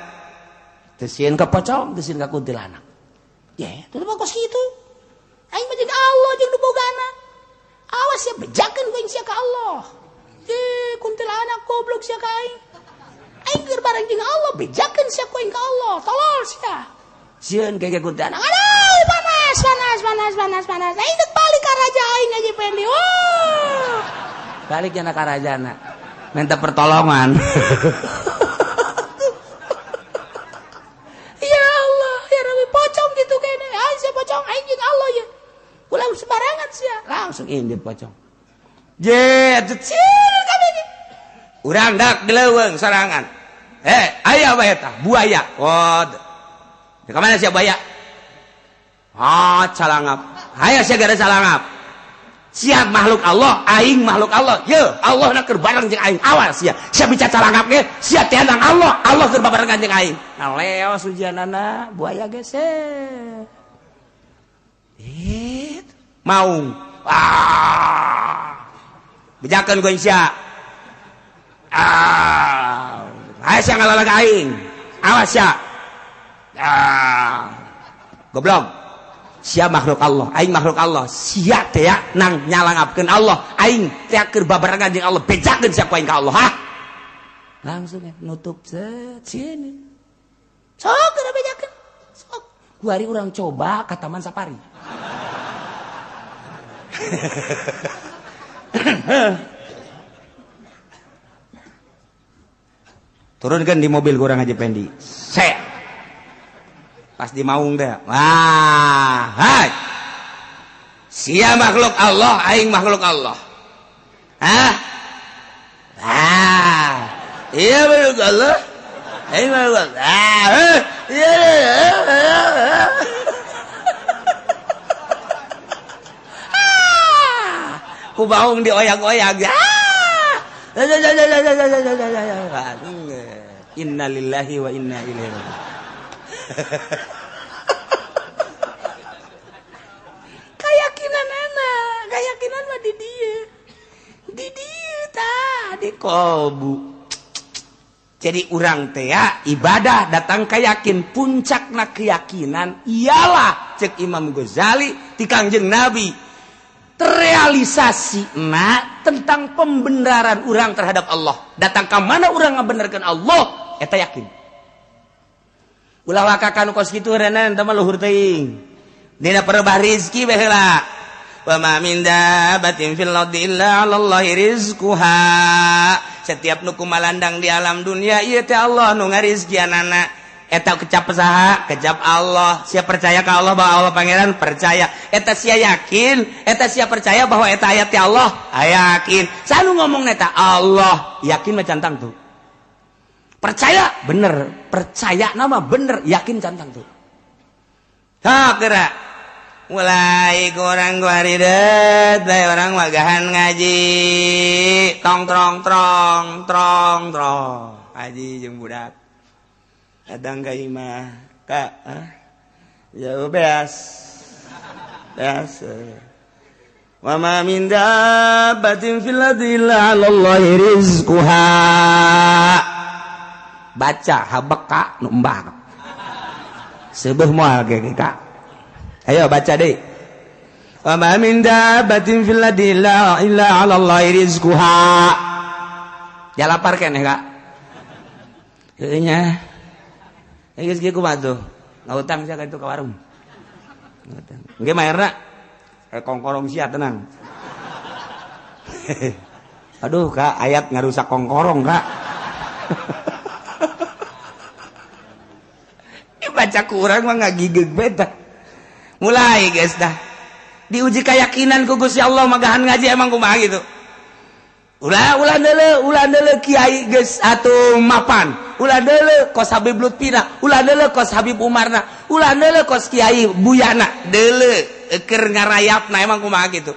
Teu sieun ka pocong, teu sieun ka kuntilanak. Ya, teu bagus kitu. Aing mah jeung Allah jeung nu bogana. Awas ya bejakeun ku aing sia ka Allah. Ye kuntilanak goblok sia ka aing. Aing keur bareng jeung Allah, bejakeun sia ku aing ka Allah. Tolol sia. Sieun kayak kuntilanak. Aduh, panas, panas, panas, panas, panas. Aing dek balik ka raja aing aja Pendi. Oh. Balik jana ka rajana. Minta pertolongan. Ya Allah, ya Rabbi, pocong gitu kene. Aing sia pocong, aing jeung Allah ya. Ulah sembarangan sia. Langsung indit pocong. Je, cil kabeh. Urang dak dileuweung sorangan. Aya bae eta, buaya. Oh. Di mana sia buaya? Ah, calangap. Aya sia gara calangap. Sia makhluk Allah, aing makhluk Allah. Ye, Allah na keur bareng jeung aing. Awas sia. Sia bicara calangap ge, sia teh nang Allah, Allah keur babarengan jeung aing. Nah, leos ujianana buaya ge maung. Ah. Bejakeun ku sia. Ah. Ayo sia ngalalag aing. Awas sia. Ah. Goblok. Sia makhluk Allah, aing makhluk Allah. Sia teh nang nyalangapkeun Allah, aing teh keur babarengan jeung Allah, bejakeun sia ku aing ka Allah. Hah? Langsung ya, nutup set sini. Sok geura bejakeun. Sok. Kuari urang coba ka Taman Safari. Turunkan di mobil kurang aja Pendi. Set. Pas di maung deh. Wah, hai. Sia makhluk Allah, aing makhluk Allah. Hah? Ah. Iya makhluk Allah. Aing makhluk Allah. Ah, iya. Ku baung dioyak-oyak. Innalillahi wa inna ilaihi raji'un. Keyakinan anak, keyakinan mah di dia tah di kolbu. Jadi urang teh ibadah datang keyakin, puncakna keyakinan ialah cek Imam Ghazali ti Kangjeng Nabi terrealisasi na tentang pembenaran urang terhadap Allah. Datang ke mana urang ngabenerkeun Allah eta yakin. Ulah wakakan kos kitu renan eta mah luhur teuing. Dina perebah rizki bae heula. Wa ma min dabatin fil ardi illa 'alallahi rizquha. Setiap nu kumalandang di alam dunia ieu teh Allah nu ngarizkianana. Eta kecap saha? Kecap Allah. Sia percaya ka Allah bahwa Allah pangeran? Percaya. Eta sia yakin, eta sia percaya bahwa eta ayat ti Allah? Yakin. Sanu ngomong eta Allah, yakin mah cantang tuh. Percaya bener, percaya nama bener, yakin cantang tuh. Ha geura. Mulai kurang guaridet, bae orang wagahan ngaji. Tong trong trong trong trong. Haji jeung budak. Datang ka imah, Kak, ya beas. Beas. Wa ma min dabbatin fil ardi illa 'ala Allahi rizquha. Baca habeka nu embak. Seubeuh moal ge Kak. Ayo baca deui. Wa ma min dabbatin fil ardi illa 'ala Allahi rizquha. Ya lapar keneh Kak. Heueuh nya. Geus kieu kumaha tuh? Ngahutang sia ka itu ka warung. Ngahutang. Engke mayarna kongkorong sia tenang. Aduh Kak, ayat ngarusak kongkorong Kak. Baca kurang mah ngagigeg beta. Mulai guys dah. Diuji keyakinan ku Gusti Allah magahan ngaji emang kumaha gitu. Ulah ulah deuleu kiai geus atuh mapan. Ulah deuleu kos Habib Lutfina, ulah deuleu kos Habib Umarna, ulah deuleu kos Kiai Buyana, deuleu keur ngarayapna emang kumaha gitu.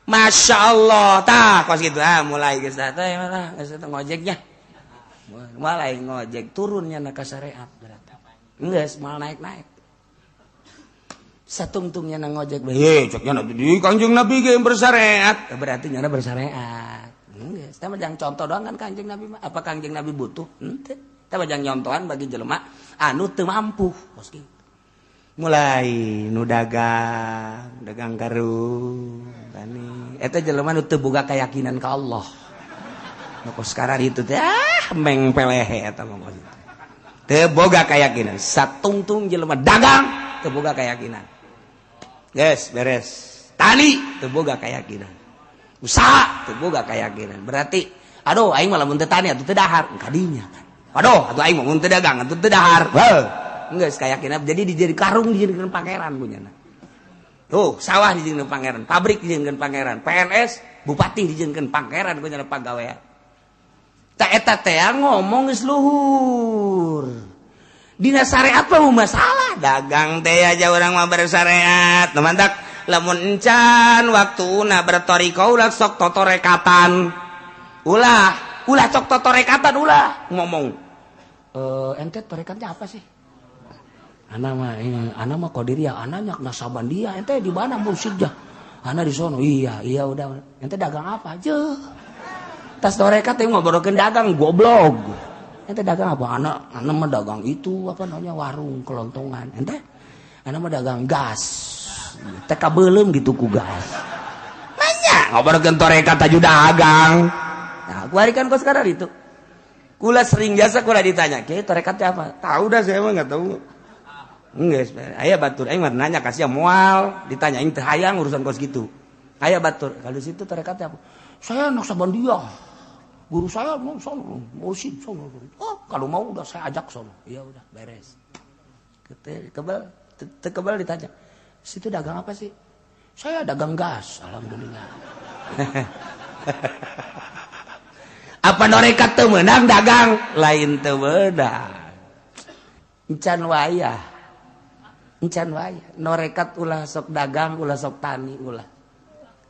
Masya Allah, tah kos gitu. Ah mulai geus tah teh mah geus teh ngojeknya. Mulai ngojek turunnya na ka syariat berarti. Geus moal naik-naik. Satungtungnya na ngojek, heh ceknya di Kanjeng Nabi ge bersyariat, berarti nyana bersyariat. Geus, teh mah jang contoh doang kan Kanjeng Nabi mah. Apa Kanjeng Nabi butuh? Henteu. Teh mah jang nyontohan bagi jelema anu teu mampu kos kitu. Mulai nu dagang, dagang karung, tani. Eta jelema nu teu boga keyakinan ka Allah. Nu kos sekarang itu teh ah meng pelehe eta mah kos kitu. Teu boga keyakinan, satungtung jelema dagang teu boga keyakinan. Yes, beres. Tani teu boga keyakinan. Usaha teu boga keyakinan. Berarti aduh aing mah lamun teu tani atuh teu dahar, kadinya kan. Aduh, atuh aing mah mun teu dagang atuh teu dahar. Heuh. Geus keyakinan jadi dijadi karung dijadikeun pangeran punyana. Tuh, sawah dijadikeun pangeran, pabrik dijadikeun pangeran, PNS, bupati dijadikeun pangeran punyana pagawean. Ta eta teh ngomong geus luhur. Dina syariat mah masalah dagang teh aja orang mah bersyariat. Nu mantak lamun encan waktuna bertoriko ulah sok totorekatan. Ulah, ulah sok totorekatan ulah ngomong. Ente torekatnya apa sih? Ana mah ana mah qadiriyah, ana nyak nasaban dia. Ente di mana mursyidnya? Ana di sono. Iya, iya udah. Ente dagang apa? Jeuh. Tas torekat teh ngobrolkeun dagang goblok. Ente dagang apa? Ana mah dagang itu apa namanya warung kelontongan. Ente ana mah dagang gas. Teh kabeuleum gitu ku gas. Nanya ngobrolkeun torekat aju dagang. Nah, kuari kan kos sekarang itu. Kula sering jasa kula ditanya, "Kiai torekatnya apa?" Tahu dah saya mah enggak tahu. Geus, aya batur aing mah nanya kasih moal, ditanya aing teu hayang urusan kos gitu. Aya batur, kalau situ torekatnya apa? Saya Naksabandia. Guru saya mau sono, mursyid sono. Oh, kalau mau udah saya ajak sono. Iya udah, beres. Kebal, kebal ditanya. Situ dagang apa sih? Saya dagang gas, alhamdulillah. Apa norekat teu meunang dagang? Lain teu meunang. Encan wayah. Encan wayah. Norekat ulah sok dagang, ulah sok tani, ulah.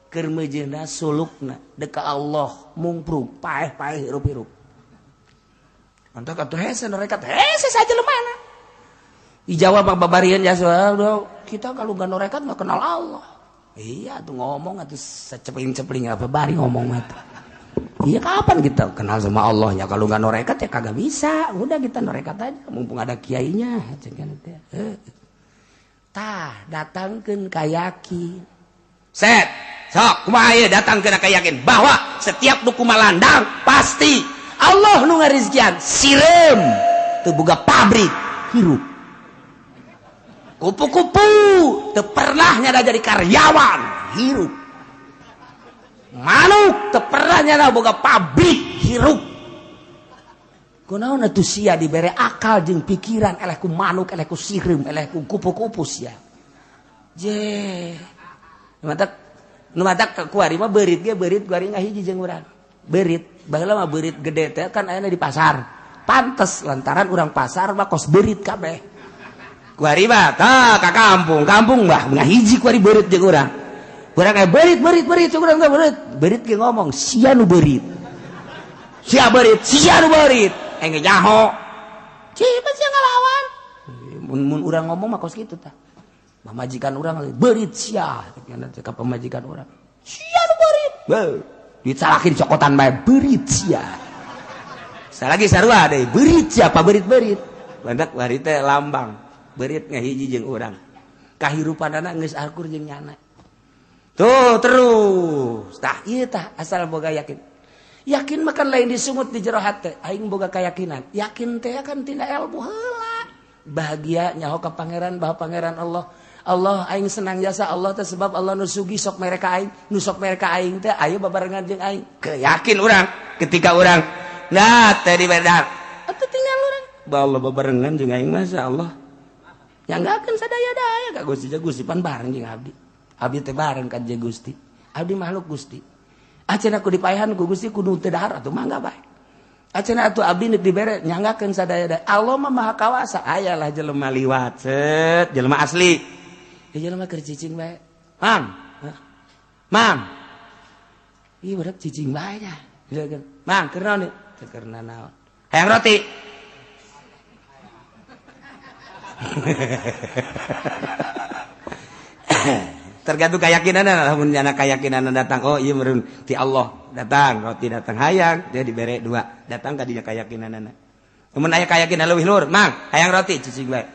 Keur meujeuhna sulukna deka Allah mungprung paeh-paeh hirup-hirup. Mantap atuh hese norekat hese saja lemana. Di Jawa mah babarian jasa kita kalau enggak norekat enggak kenal Allah. Iya tuh ngomong atuh secepling-cepling apa bari ngomong mah. Iya kapan kita kenal sama Allah ya kalau enggak norekat ya kagak bisa. Udah kita norekat aja mumpung ada kiainya cenah teh. Tah datangkeun ka yakin. Set. Sok kumaha ieu datang kana kayakin bahwa setiap nu kumalandang pasti Allah nu ngarizkian sireum teu boga pabrik hirup. Kupu-kupu teu pernah nyada jadi karyawan hirup. Manuk teu pernah nyada boga pabrik hirup. Kunaon atuh sia dibere akal jeung pikiran eleh ku manuk eleh ku sireum eleh ku kupu-kupu sia. Je. Mantak nu matak kuari mah beurit ge beurit kuari ngahiji jeung urang. Beurit, baheula mah beurit gede teh kan ayana di pasar. Pantes lantaran urang pasar mah kos beurit kabeh. Kuari mah tah ka kampung, kampung mah ngahiji kuari beurit jeung urang. Urang aya beurit beurit beurit urang teh beurit. Beurit ge ngomong sia nu beurit. Sia beurit, sia nu beurit. Aing ge nyaho. Cipat sia ngalawan. Mun urang ngomong mah kos kitu tah. Pamajikan urang beurit sia, cek pamajikan urang. Sia nu beurit. Beuh, dicalakin cokotan bae beurit sia. Salagi sarua deui, beurit sia pa beurit-beurit. Bandak bari teh lambang. Beurit ngahiji jeung urang. Kahirupanana geus akur jeung nyana. Tuh terus. Tah ieu tah asal boga yakin. Yakin makan lain disungut di jero hate, aing boga keyakinan. Yakin teh kan tina ilmu heula. Bahagia nyaho ka pangeran bahwa pangeran Allah. Allah aing senang jasa Allah teh sebab Allah nu sugi sok mere ka aing, nu sok mere ka aing teh ayo babarengan jeung aing. Keyakin urang ketika urang nah teh dibedar. Atuh tinggal urang. Bah Allah babarengan jeung aing mah Allah. Nyanggakeun sadaya-daya ka Gusti Gusti pan bareng jeung abdi. Abdi teh bareng ka jeung Gusti. Abdi makhluk Gusti. Acenah ku dipaehan ku Gusti kudu teu dahar atuh mangga bae. Acenah atuh abdi neuk dibere nyanggakeun sadaya-daya. Allah mah maha kawasa. Ayalah jelema liwat set jelema asli. Ya jelema keur cicing bae. Mang. Mang. Ih budak cicing bae nya. Mang keur naon ieu? Teu keur nanaon. Hayang roti. Tergantung keyakinan, lamun nyana keyakinan datang, oh iya meureun ti Allah datang, roti datang hayang, dia dibere dua, datang ka dinya keyakinanana. Mun aya keyakinan leuwih luhur, mang hayang roti cicing bae.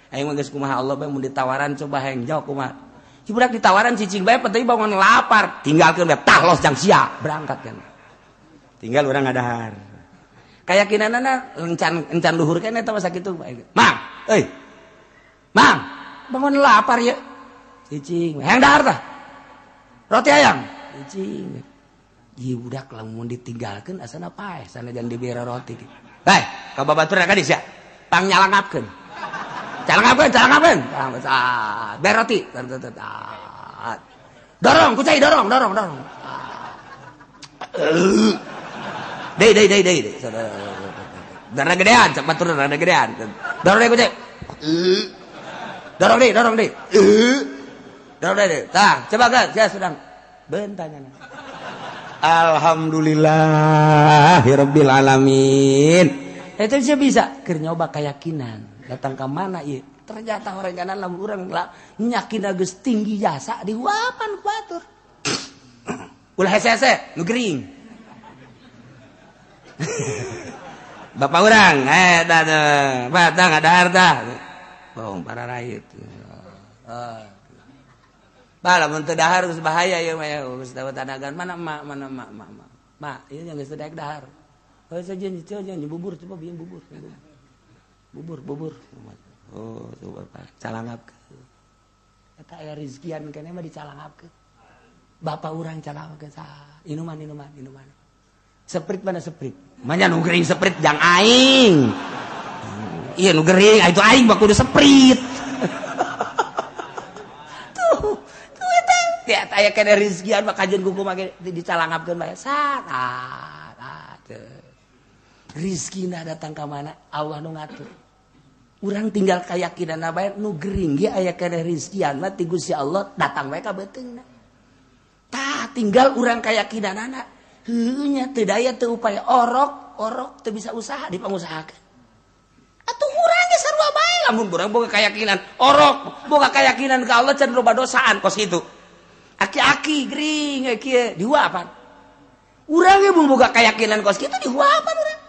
Hayang mah geus kumaha Allah bae mun ditawaran coba hayang jauh kumaha. Si budak ditawaran cicing bae penting bangun lapar, tinggalkeun bae tah los jang sia, berangkat kan. Tinggal urang ngadahar. Keyakinanana encan encan luhur keneh eta mah sakitu bae. Mang, euy. Mang, bangun lapar ya. Cicing, hayang dahar tah. Roti hayang. Cicing. Ieu budak lamun ditinggalkeun asana paeh, sanajan dibere roti. Bae, ka babaturna ka dieu sia. Pang nyalangapkeun. Calangapkeun, calangapkeun. Bere roti. Dorong, kucai dorong, dorong, dorong. Deui, deui, deui, deui. Darah gedean, cak batur rada gedean. Dorong deui kucai. Dorong deui, dorong deui. Dorong deui. Tah, coba kan, saya sedang bentanya. Alhamdulillahirabbil alamin. Eta sih bisa keur nyoba keyakinan. Datang ke mana ieu? Ternyata orang kanan lamun urang lah nyakin geus tinggi jasa dihuapan ku batur. Ulah hese-hese, nu gering. Bapak urang, dah dah, batang ada harta. Bohong para rakyat. Bah, lamun teu dahar geus bahaya ieu mah ya, geus dapat tanagan mana emak, mana emak, emak, emak. Mak, ieu yang geus teu daek dahar. Oh, saja jeung bubur coba bieu bubur. Bubur, bubur. Oh, coba calangapkeun. Eta aya rezekian keneh mah dicalangapkeun. Bapak urang calangapkeun saha? Inuman, inuman, inuman. Seprit mana seprit? Manya nu gering seprit jang aing. Iya nu gering, itu aing mah kudu seprit. Tuh, tuh eta teh aya keneh rezekian mah kajeun kuku mah dicalangapkeun bae. Sat, ah, teu. Rizkina datang ka mana? Allah nu ngatur. Urang tinggal keyakinan bae nu gering ge aya keneh rezekian mah ti Gusti Allah datang bae ka beuteungna. Tah tinggal urang keyakinanana. Heueuh nya teu daya teu upaya orok, orok teu bisa usaha dipangusahakeun. Atuh urang ge sarua bae lamun urang boga keyakinan orok, boga keyakinan ka Allah can loba dosaan kos kitu. Aki-aki gering kieu dihuapan. Urang ge mun boga keyakinan kos kitu dihuapan urang.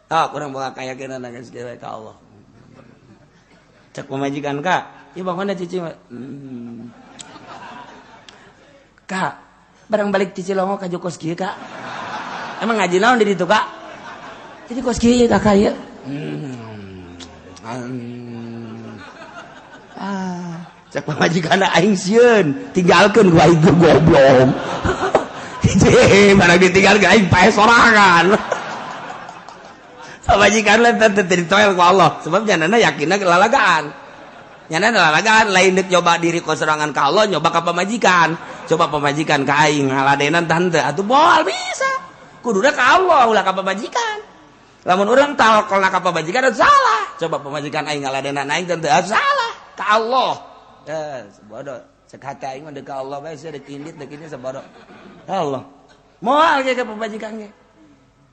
Ah, urang boga keyakinan geus dewe ka Allah. Cek pamajikan ka, ieu bangunna cicing. Kak, barang balik ti Cilongo ka Jokos kieu kak. Emang ngaji naon di ditu kak? Jadi kos kieu kakak ieu. Ah, cek pamajikan aing sieun, tinggalkeun ku aing goblok. Hiji, barang ditinggalkeun aing paeh sorangan. Pamajikan lah teh ditoel ku Allah, sebab nyanana yakinna lalagaan. Nyana lalagaan lain deuk nyoba diri ku sorangan ka Allah, nyoba ka pamajikan. Coba pamajikan ka aing ngaladenan tante atuh moal bisa. Kuduna ka Allah ulah ka pamajikan. Lamun urang tawakal ka pamajikan salah. Coba pamajikan aing ngaladenan aing tante salah ka Allah. Bodoh. Cek hati aing mah deuk ka Allah bae sia deuk indit deuk ini sabodoh. Allah. Moal ge ka pamajikan ge.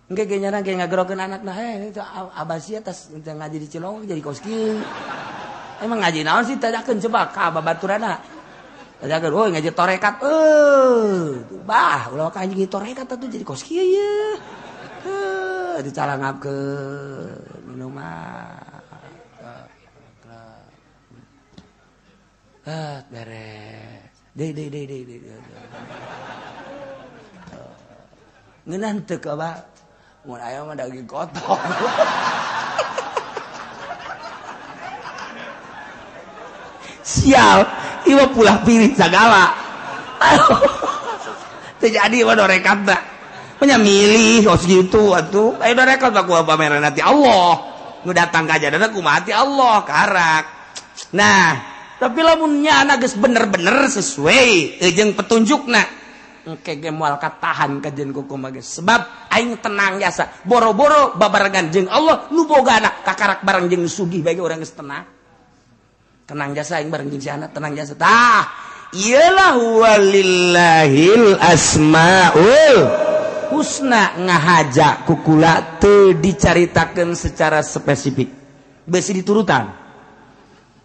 Engke ge nyana ge ngagerokeun anakna, heh itu abasia tas ngaji di Cilongok jadi kos kieu. Emang ngaji naon sih tanyakeun coba ka babaturana. Tanyakeun, oh ngaji torekat. Bah, ulah ka anjing torekat atuh jadi kos kieu ye. Dicalangapkeun minuman. Beres. Deui deui deui deui. Ngeunah teu ka bah. Mun aya mah daging kotor. Sial, ieu mah pulah pilih sagala. Teu jadi mah dorekat da. Nya milih kos kitu atuh. Aya dorekat mah kumaha pameran ti Allah. Nu datang ka jadana kumaha ti Allah karak. Nah, tapi lamun nya geus bener-bener sesuai jeung petunjukna. Engke ge moal katahan kajen kumaha ge. Sebab aing tenang jasa. Boro-boro babarengan jeung Allah nu boga anak kakarak bareng jeung sugih bae urang geus tenang. Tenang jasa aing bareng jeung si anak tenang jasa. Tah, iyalah walillahil asmaul husna ngahaja kukula teu dicaritakeun secara spesifik. Besi diturutan.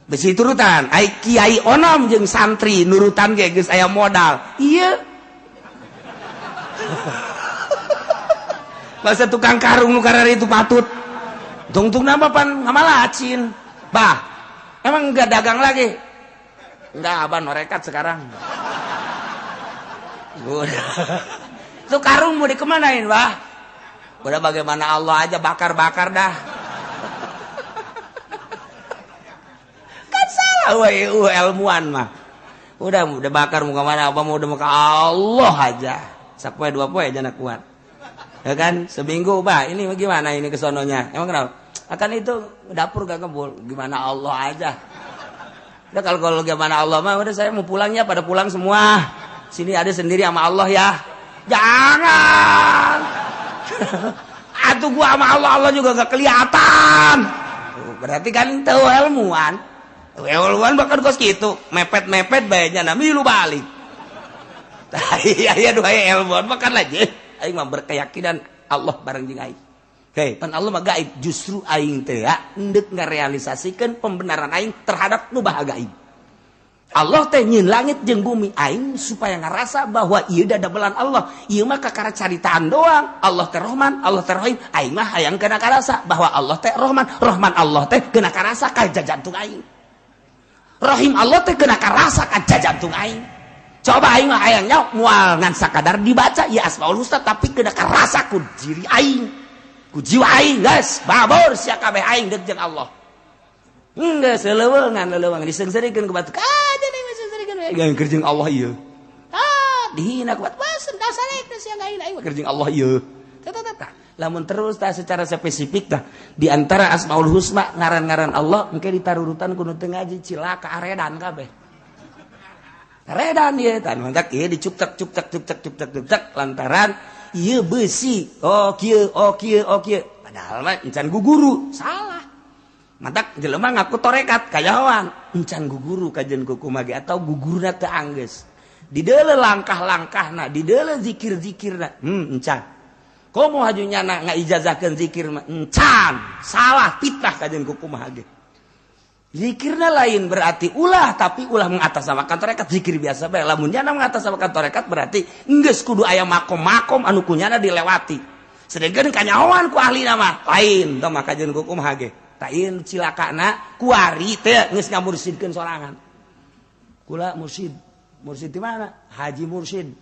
Besi diturutan. Ai kiai onom jeung santri nurutan ge geus aya modal. Ieu bahasa tukang karung nu karari itu patut. Tungtung nama pan ngamalacin. Bah, emang enggak dagang lagi? Enggak, abang norekat sekarang. Udah. Itu karung mau dikemanain, bah? Udah bagaimana Allah aja bakar-bakar dah. Kan salah we ilmuan mah. Udah bakar mau kemana? Abang mau udah mau ke Allah aja. Sapoe dua poe aja nak kuat. Ya kan? Seminggu, bah, ini gimana ini kesononya? Emang kenapa? Akan itu dapur gak kebul. Gimana Allah aja. Udah kalau gimana Allah mah udah saya mau pulangnya pada pulang semua. Sini ada sendiri sama Allah ya. Jangan. Atuh gua sama Allah, Allah juga gak kelihatan. Berarti kan tahu ilmuwan. Ilmuwan bahkan kos gitu, mepet-mepet bae nya milu balik. Iya iya dua ilmuwan bahkan lagi aing mah berkeyakinan Allah bareng jeung aing. Hei, pan Allah mah gaib, justru aing teh endek ngarealisasikeun pembenaran aing terhadap nu baha gaib. Allah teh nyeun langit jeung bumi aing supaya ngarasa bahwa ieu dadabelan Allah. Ieu mah kakara caritaan doang. Allah teh Rahman, Allah teh Rahim. Aing mah hayang kena karasa bahwa Allah teh Rahman, Rahman Allah teh kena karasa ka jajantung aing. Rahim Allah teh kena karasa ka jajantung aing. Coba aing mah hayang nyaho moal ngan sakadar dibaca ieu Asmaul Husna tapi kena karasa ku diri aing. Ku jiwa aing geus babur sia kabeh aing deuk jeung Allah. Geus leuweungan diseungseurikeun ku batu. Kaja deui seungseurikeun we keur jeung Allah ieu. Ah, dihina ku batu. Wah, dasarek sia ngain aing keur jeung Allah ieu. Tah tah tah. Lamun terus tah secara spesifik tah di antara Asmaul Husna ngaran-ngaran Allah engke ditarurutan ku nu teu ngaji cilaka aredan kabeh. Aredan ieu tah mantak ieu dicuktek cuktek cuktek cuktek cuktek lantaran ieu besi. Oh kieu, oh kieu, oh kieu. Padahal mah encan guguru, salah. Mantak jelema ngaku torekat kayawan, encan guguru kajen kukumaha ge atau guguruna teu anggeus. Dideuleu langkah-langkahna, dideuleu zikir-zikirna. Encan. Komo haju nyana ngaijazahkeun zikir mah encan, salah fitnah kajen kukumaha ge. Zikirna lain berarti ulah, tapi ulah mengatasnamakan torekat zikir biasa bae. Lamun nyana mengatasnamakan torekat berarti geus kudu aya makom-makom anu kunyana dilewati. Sedengkeun kanyahoan ku ahlina mah lain tah mah kajen kukumaha ge. Tah ieu cilakana kuari teh geus ngamursidkeun sorangan. Kula mursid. Mursid di mana? Haji Mursid.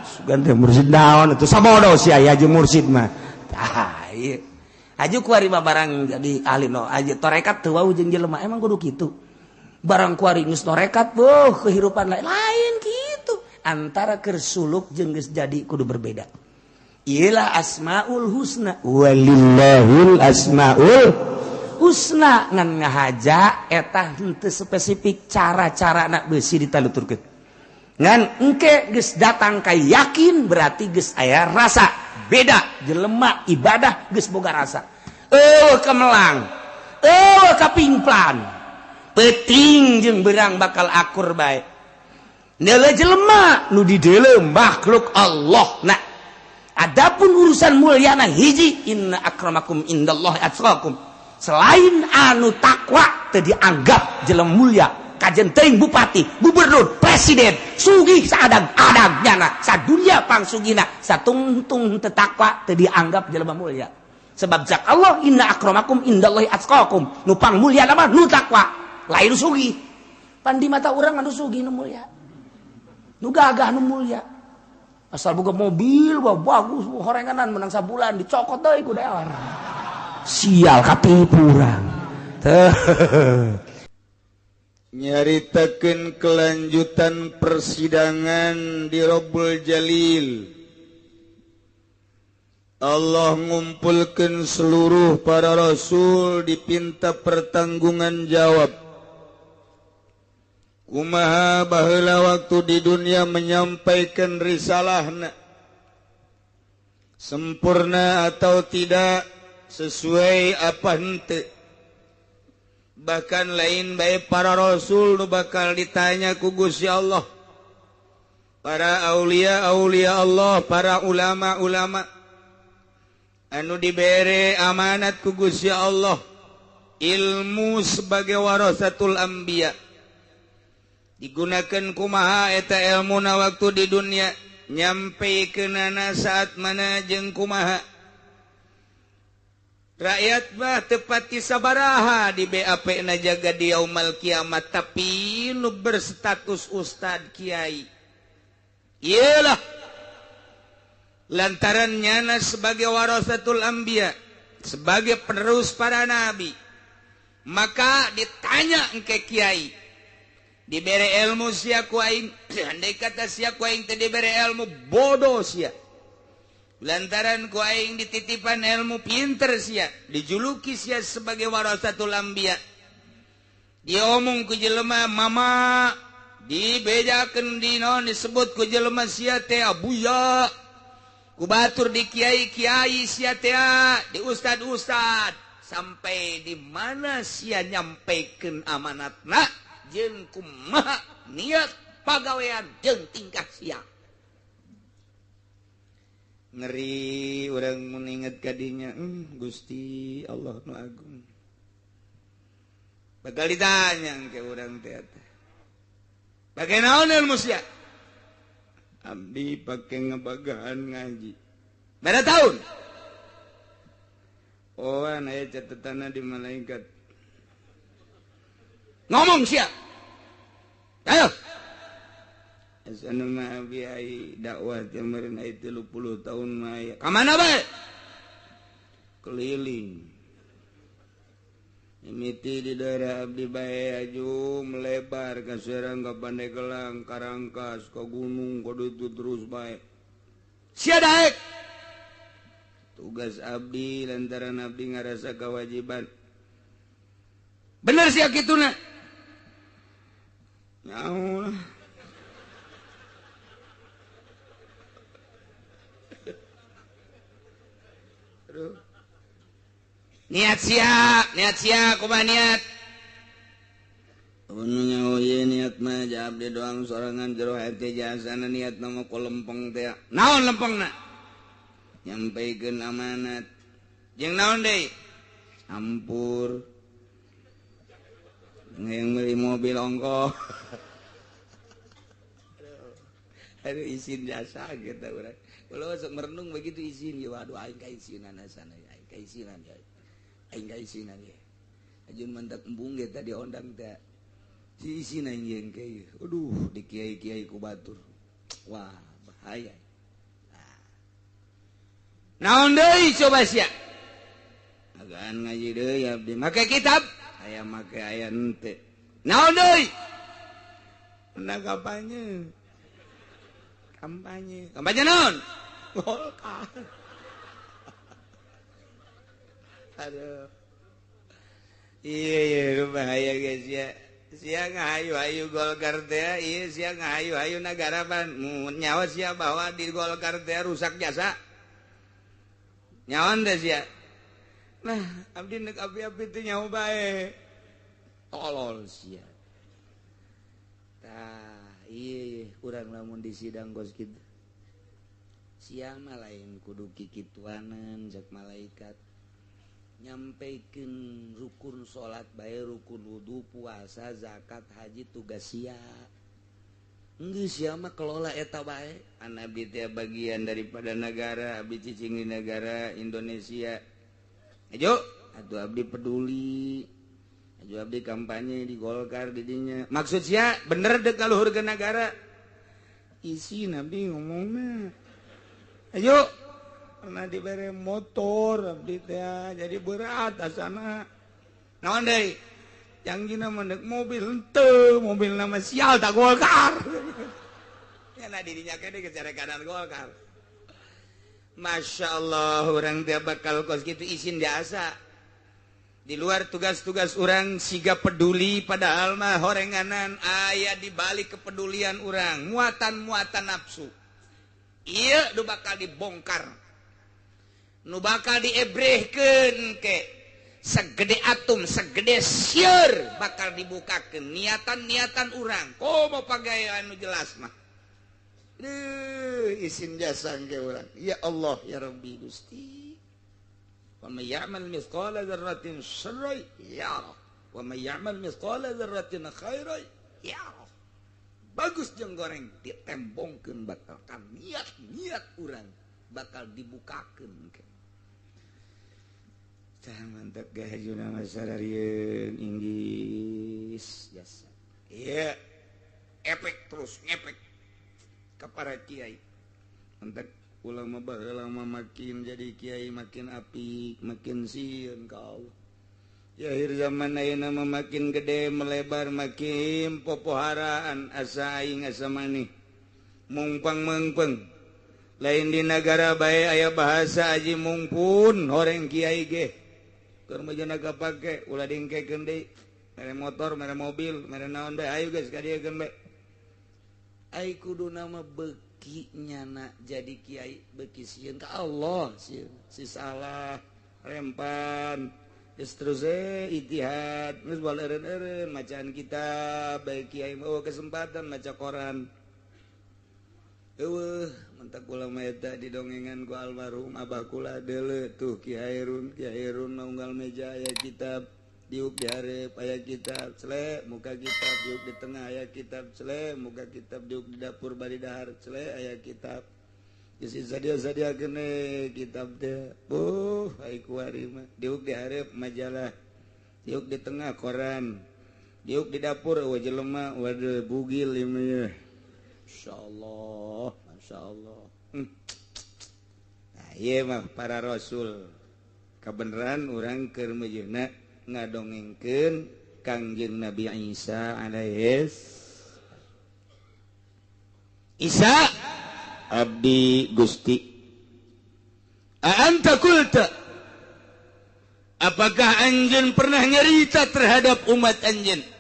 Sugan teh mursid naon atuh sabodo sia Haji Mursid mah. Tah ieu. Haji kuari mah barang jadi ahli no haji torekat teu wau jeung jelema emang kudu kitu. Barang kuari geus torekat beuh kehidupan lain lain kitu. Antara keur suluk jeung geus jadi kudu berbeda. Iyalah Asmaul Husna. Walillahil Asmaul Husna ngan ngahaja eta henteu spesifik cara-cara nak beusi ditaluturkeun. Ngan engke geus datang ka yakin berarti geus aya rasa beda jelema ibadah geus boga rasa. Eueuh kemelang, eueuh kapingplan. Peuting jeung beurang bakal akur bae. Neuleuh jelema nu dideuleu makhluk Allah na. Adapun urusan mulyana hiji inna akramakum indallahi atqakum. Selain anu takwa teu dianggap jelema mulia. Kajen teuing bupati, gubernur, presiden, sugih saadang-adang nyana, sadunia pangsugihna, satungtung teu takwa teu dianggap jelema mulia. Sebab cak Allah inna akramakum indallahi atqakum. Nu pang mulia mah nu takwa, lain nu sugih. Pan di mata urang anu sugih nu mulia. Nu gagah nu mulia. Asal boga mobil, wah bagus, horenganan menang sabulan dicokot deui ku dewan. Sial katipu urang. Nyaritakeun kelanjutan persidangan di Rabbul Jalil. Allah ngumpulkeun seluruh para rasul dipinta pertanggungan jawab. Kumaha baheula waktu di dunia menyampaikan risalahna, sempurna atau tidak, sesuai apa henteu. Bahkan lain bae para rasul nu bakal ditanya ku Gusti Allah. Para aulia aulia Allah, para ulama ulama anu dibere amanat ku Gusti Allah ilmu sebagai warasatul anbiya. Digunakan kumaha eta ilmuna waktu di dunia, nyampe kenana saat mana jeung kumaha. Rakyat mah tepati sabaraha di BAP na jaga di yaumal kiamat, tapi nu berstatus ustad kiai. Iyalah lantaran nyana sebagai warasatul anbiya, sebagai penerus para nabi, maka ditanya engke kiai. Dibere ilmu sia ku aing, andai kata sia ku aing teu dibere ilmu bodoh sia. Lantaran ku aing dititipan ilmu pinter sia, dijuluki sia sebagai warasatul anbiya. Diomong ku jelema mama, dibejakeun di naon disebut ku jelema sia teh abuya. Ku batur di kiai-kiai sia teh, di ustad-ustad, sampai di mana sia nyampaikan amanatna jeung kumaha niat pagawean jeung tingkah sia. Ngeri urang mun inget ka dinya, Gusti Allah nu agung. Bakal ditanya ke urang teh. Bage naon ilmu sia? Abdi pake ngebagahan ngaji. Berapa tahun? Oh, aya catatanna di malaikat. Ngomong sia. Ayo. Asana mah abi ai dakwah teh meureun ai 30 tahun mah aya. Ka mana bae? Keliling. Mimiti di daerah abdi bae aju melebar ka Serang, ka Pandeglang, Karangkas, ka gunung, ka ditu terus bae. Sia daek. Tugas abdi lantaran abdi ngarasa kewajiban. Bener sia kituna? Nyaho lah. Aduh. Niat sia, kumaha niat? Anu nyaho ieu niat mah jawab di doang sorangan jero hati jasana niat nama ku lempeng teh. Naon lempengna? Nyampaikeun amanat. Jeung naon deui? Ampur. Yang beli mobil ongkoh. Aduh, izin jasa gitu urang. Kalau sok merenung begitu izin ya, waduh aing kaisinan sana ya, aing kaisinan ya. Aing kaisinan ya. Ajun mentak embung ge tadi ondang teh. Si izin aing jeung kieu. Aduh, di kiai-kiai ku batur. Wah, bahaya. Nah. Naon deui coba sia? Agan ngaji deui abdi make kitab. Aya make aya henteu. Naon deui? Nah kampanye. Kampanye. Kampanye naon? Golkar. Aduh. Iya iya bahaya guys ya. Sia ngahayu-hayu Golkar teh, iya sia ngahayu-hayu nagara pan nyawa sia bahwa di Golkar teh rusak jasa. Nyawan teh sia. Nah, abdi nek api-api teh nyawa bae. Tolol sia. Tah, iya iya kurang lamun di sidang kos kitu. Sia mah lain kudu kikituanan jak malaikat. Nyampaikan rukun salat bae, rukun wudu, puasa, zakat, haji tugas sia. Geus sia mah kelola eta bae. An abdi teh bagian daripada negara, abdi cicing di negara Indonesia. Ayo, atuh abdi peduli. Ayo abdi kampanye di Golkar di dinya. Maksud sia bener dek kaluhurkeun negara. Isi nabi ngomongna. Ayo, pernah diberi motor abdi teh jadi berat asana. Naon deui? Jangjina mah mobil henteu, mobil nama sial tak Golkar. Ya nah dirinya kene geus kanan Golkar. Masya Allah, orang teh bakal kos kitu isin jasa. Di luar tugas-tugas orang siga peduli padahal mah horenganan aya di balik kepedulian orang, muatan-muatan nafsu. Iya, nu bakal dibongkar, nu bakal diebrehkeun ke segede atom, segede sieur bakal dibukakeun niatan-niatan urang. Komo pagawean nu jelas mah. Duh, isin jasa ke urang. Ya Allah ya Rabbi Gusti. Wa may ya'mal mithqala dzarratin syarran yarah wa may ya'mal mithqala dzarratin khairan yarah. Bagus jeung goreng ditembongkeun bakal kan niat-niat urang bakal dibukakeun ke. Tah mantap gahajuna masararieun inggis jasa. Iya, efek terus ngepek ka para kiai. Mantap ulama baheula mah makin jadi kiai makin apik, makin sieun ka Allah. Ya akhir zaman ayeuna mah makin gede melebar makin popoharaan asa aing asa maneh mungpang meungpeung. Lain di nagara bae aya bahasa aji mungpun horeng kiai ge. Keur mah kapake ulah dingkekeun deui. Mere motor, mere mobil, mere naon bae ayo geus ka dieu keun bae. Ai kuduna mah beuki nyana jadi kiai beuki sieun ka Allah sieun. Si salah rempan terus ijtihad geus bal eureun-eureun macaan kitab bae kiai mah kesempatan maca koran. Eueuh mentak kula mah eta didongengan ku almarhum abah kula deuleu tuh Ki Hairun, Ki Hairun mah unggal meja aya kitab diuk di hareup aya kitab cele muka kitab diuk di tengah aya kitab cele muka kitab diuk di dapur bari dahar cele aya kitab. Isi sadia-sadia kene kitab teh. Buh, ai kuari mah diuk di hareup majalah, diuk di tengah koran, diuk di dapur eueuh jelema waduh bugil ieu mah. Masyaallah, masyaallah. Nah, ieu mah para rasul. Kabeneran urang keur mejeuna ngadongengkeun Kangjeng Nabi Isa alaihis. Isa abdi Gusti. Anta kulta, apakah anjeun pernah nyerita terhadap umat anjeun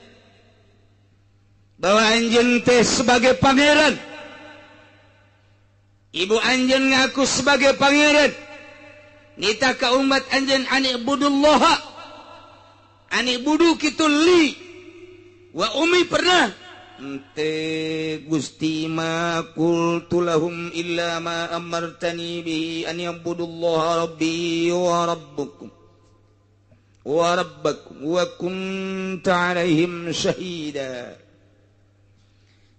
bahwa anjeun teh sebagai pangeran? Ibu anjeun ngaku sebagai pangeran. Nita ka umat anjeun ani budullaha, ani budu kitu li wa umi pernah ente Gusti ma qultu lahum illa ma amartani bihi an ya'budullaha rabbi wa rabbukum wa rabbakum wa kunta alaihim syahida.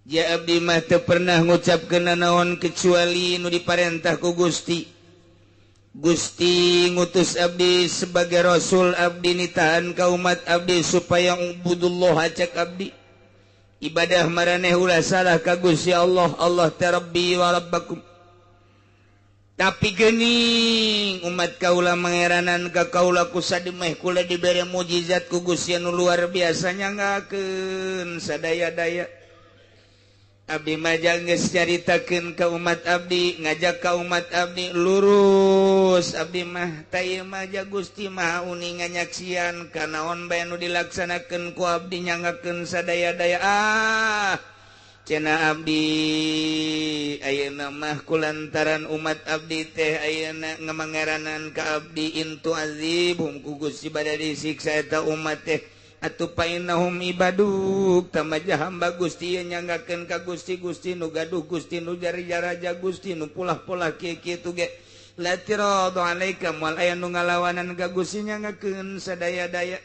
Ja abdi mah teu pernah ngucapkeun naon kecuali nu diparentah ku Gusti. Gusti ngutus abdi sebagai rasul, abdi nitahan ka umat abdi supaya ubudullaha cek abdi. Ibadah maraneh ulah salah ka Gusti Allah, Allah teh Rabbi wa Rabbakum. Tapi geuning umat kaula mangeranan ka kaula ku sademeh kula dibere mujizat ku Gusti anu luar biasa nyanggakeun sadaya-daya. Abdi mah geus caritakeun ka umat abdi, ngajak ka umat abdi lurus abdi mah ta ieu mah ja Gusti Maha uninga nyaksian kanaon bae nu dilaksanakeun ku abdi nyanggakeun sadaya-daya. Ah cenah abdi ayeuna mah kulantaran umat abdi teh ayeuna ngamangeranan ka abdi intu azibhum ku Gusti bada disiksa eta umat teh. Atuh painahum ibaduk tamaja hamba Gusti nyanggakeun ka Gusti, Gusti nu gaduh, Gusti nu jari jaraja, Gusti nu pulah-pulah kieu kitu ge la tiradu alaika moal aya nu ngalawanan ka Gusti nyanggakeun sadaya-daya.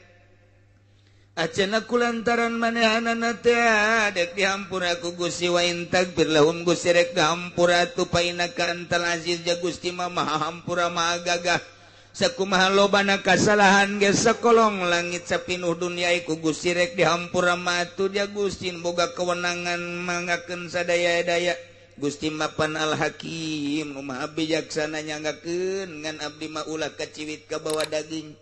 Acana kulantaran manehanana teh dek dihampura ku Gusti wa in tagfir lahum Gusti rek dihampura atuh painaka antal aziz ja Gusti mah maha hampura maha gagah. Sakumaha lobana kasalahan ge sakolong langit sapinuh dunia ku Gusti rek dihampura mah atuh ja Gusti boga kewenangan manggakeun sadaya-daya. Gusti mapan al hakim nu maha bijaksana nyanggakeun ngan abdi mah ulah kaciwit ka bawa daging.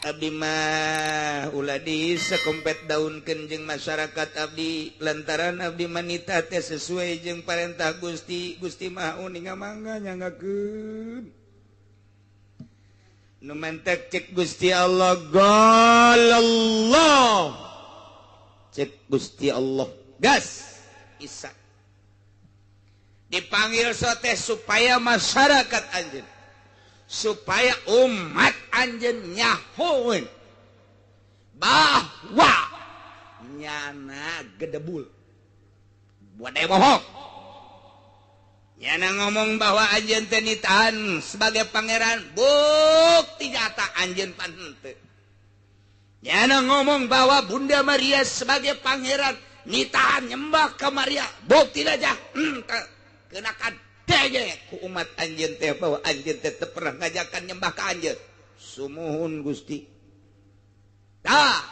Abdi mah ulah disekompet daunkeun jeung masyarakat abdi lantaran abdi manita teh sesuai jeung parentah Gusti. Gusti mah uninga mangga nyanggakeun. Nu mantek cek Gusti Allah galallah. Cek Gusti Allah gas Isa dipanggil sote supaya masyarakat anjeun, supaya umat anjeun nyahoeun bahwa nyana gedebul buat daya bohong. Nyana ngomong bahwa anjeun teh nitahan sebagai pangeran, bukti nyata anjeun pan henteu. Nyana ngomong bahwa Bunda Maria sebagai pangeran nitahan nyembah ka Maria, bukti aja henteu. Kenakan dege ku umat anjeun teh bahwa anjeun teh teu pernah ngajakan nyembah ka anjeun. Sumuhun Gusti. Tah,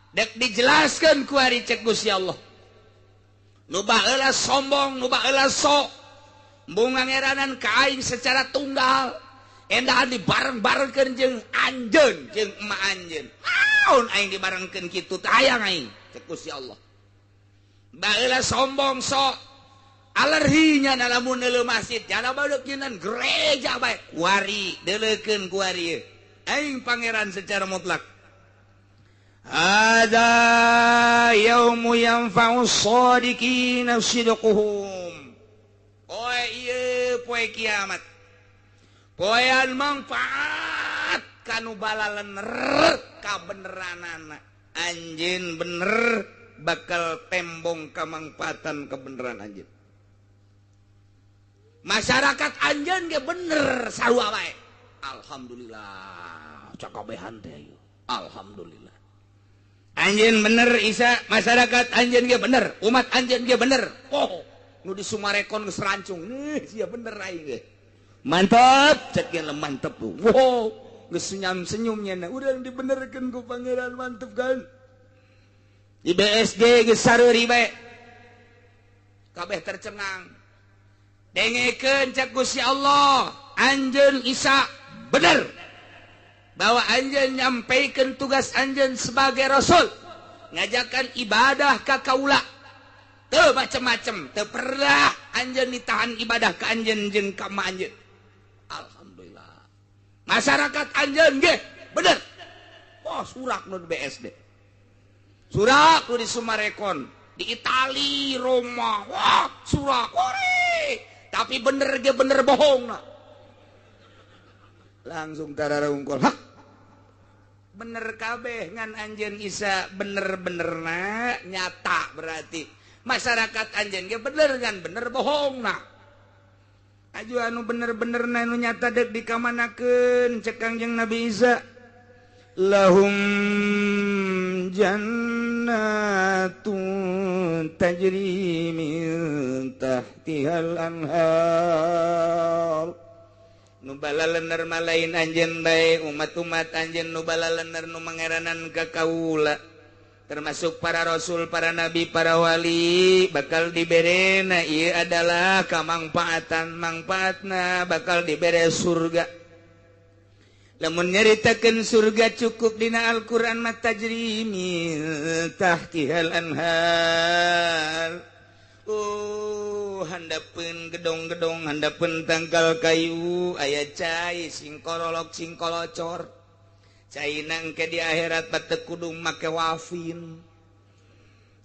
dek dijelaskeun ku ari cek Gusti Allah. Nu baheula sombong, nu baheula sok embung ngangeranan ka aing secara tunggal, endahan dibareng-barengkeun jeung anjeun jeung emak anjeun. Naon aing dibarengkeun kitu teh hayang aing cek Gusti Allah. Baheula sombong sok alerhinya lamun neuleuh masjid jana badeuk nyeun gereja bae kuari deuleukeun kuari aing pangeran secara mutlak. Hadza yaumu yanfa'u shadiqina sidquhum. Poe ieu poe kiamat, poean manfaat kanu balalener kabeneranana. Anjeun bener bakal tembong kamangfaatan kebeneran anjeun. Masyarakat anjeun ge bener sarua bae. Alhamdulillah cakabehan teh. Alhamdulillah. Anjeun bener Isa, masyarakat anjeun ge bener, umat anjeun ge bener. Oh, nu di Sumarekon geus rancung. Nih, sia bener aing ge. Mantep, cek ge mantep. Wow, geus senyum-senyum nya. Urang dibenerkeun ku pangeran mantep kan. Di BSD geus sareuri bae. Kabeh tercengang. Dengekeun cek Gusti Allah, anjeun Isa bener bahwa anjeun nyampaikan tugas anjeun sebagai rasul, ngajakan ibadah ka kaula. Teu macem-macem, teu pernah anjeun ditahan ibadah ka anjeun jeung ka ma anjeun. Alhamdulillah. Masyarakat anjeun ge bener. Oh, surak nu di BSD. Surak nu di Sumarekon, di Itali, Roma. Wah, surak ore. Tapi bener ge bener bohong na. Langsung tararungkol. Hah? Bener kabeh ngan anjeun Isa bener-benerna nyata berarti. Masyarakat anjeun ge bener ngan bener bohong na. Aju anu bener-benerna nu nyata deuk dikamanakeun cek Kangjeng Nabi Isa. Lahum jannatun tajri min tahtihal anhar. Nu balalener malain anjeun bae umat-umat anjeun nu balalener nu mangeranan ka kaula termasuk para rasul, para nabi, para wali bakal diberena ieu adalah kamangfaatan mangfaatna bakal dibere surga. Lamun nyaritakeun surga cukup dina Al-Qur'an mah tajri min tahtihal anhar. Oh, handapeun gedong-gedong, handapeun tangkal kayu, aya cai singkorolok singkolocor. Cai nangke di akhirat bate kudu make wafin.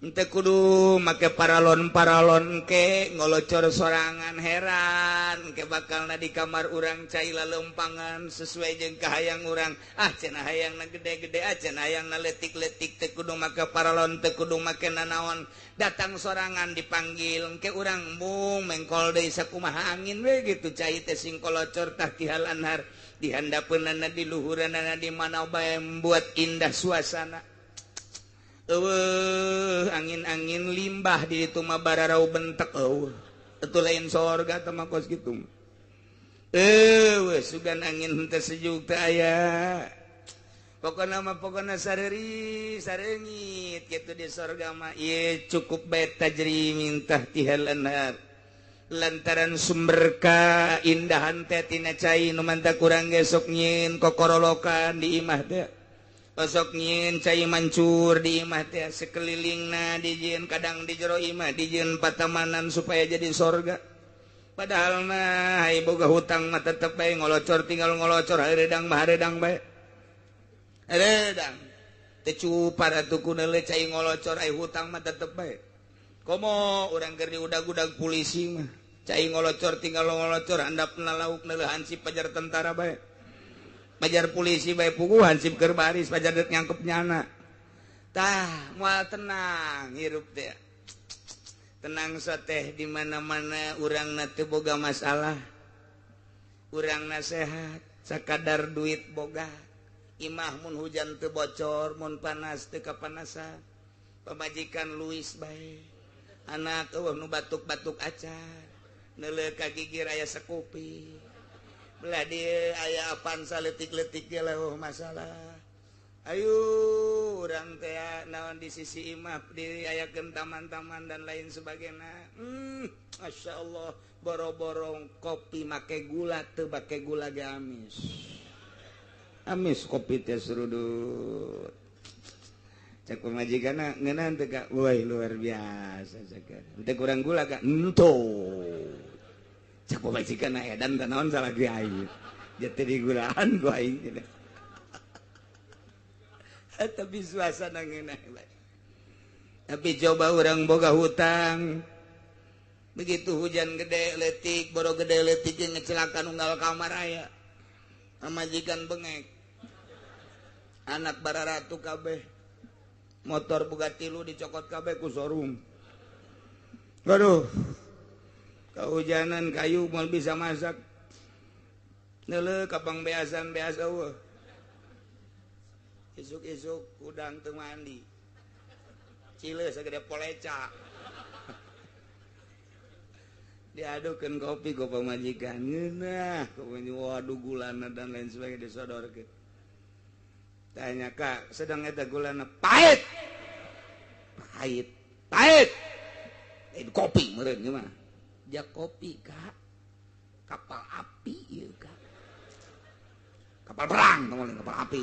Ente kudu make paralon-paralon ke ngolocor sorangan heran ke bakalna di kamar urang cai lalempangan sesuai jeung kahayang urang. Ah cenah hayangna gede-gede, ah cenah hayangna letik-letik, teu kudu make paralon, teu kudu make nanaon. Datang sorangan dipanggil ke urang mung mengkol deui sakumaha angin we gitu cai teh sing kolocor tah tihal anhar di handapeunana di luhuranana di mana bae membuat indah suasana. Eueuh angin-angin limbah di ditu mah bararau bentek eueuh. Itu lain sorga teh mah kos kitu. Eueuh sugan angin henteu sejuk teh aya. Pokona mah pokona sareuri sareungit kitu di sorga mah ieu cukup bae tajri min tahtihal anhar. Lantaran sumber kaindahan teh tina cai nu manta kurang ge sok nyieun kokorolokan di imah teh. Osok nyieun cai mancur di imah teh sekelilingna dijieun kadang di jero imah dijieun patamanan supaya jadi sorga. Padahal mah ai boga hutang mah tetep bae ngolocor tinggal ngolocor hareudang mah hareudang bae. Hareudang teu cupar atuh ku neuleuh cai ngolocor ai hutang mah tetep bae. Komo urang keur diudag-udag polisi mah cai ngolocor tinggal ngolocor handapna lauk neuleuh hansip pajar tentara bae. Pajar polisi bae puguh hansip keur baris pajar deuk nyangkep nyana. Tah moal tenang hirup teh. Tenang sateh di mana-mana urangna teu boga masalah. Urangna sehat, sakadar duit boga. Imah mun hujan teu bocor, mun panas teu kapanasan. Pamajikan luis bae. Anak eueuh nu batuk-batuk acan. Neuleuh ka gigir aya sakopi. Belah dia aya Avanza letik-letik ge leuh masalah. Ayo urang teh naon di sisi imah diayakeun taman-taman dan lain sebagainya. Masya Allah boro-borong kopi make gula teu make gula ge amis. Amis kopi teh serudut. Cek pamajikanna ngeunaan teu ka? Woi luar biasa cek. Teu kurang gula ka? Henteu. Cek pamajikan edan teh naon salah ge aing. Jadi digulaan ku aing. Tapi suasana ngeunah. Tapi coba urang boga hutang. Begitu hujan gede letik, boro gede letik jeung ngecelakan unggal kamar aya. Pamajikan bengek. Anak bararatu kabeh. Motor boga tilu dicokot kabeh ku showroom. Aduh. Kehujanan kayu moal bisa masak. Neuleuh ka pangbeasan beas eueuh. Isuk-isuk udang teu mandi. Cileus sagede poleca. Diadukeun kopi ku pamajikan. Ngeunah, waduh gulana dan lain sebagainya disodorkeun. Tanya kak, sedang eta gulana pahit. Pahit. Pahit. Lain kopi meureun ieu mah. Ja kopi kak. Kapal api ieu kak. Kapal perang tong kapal api.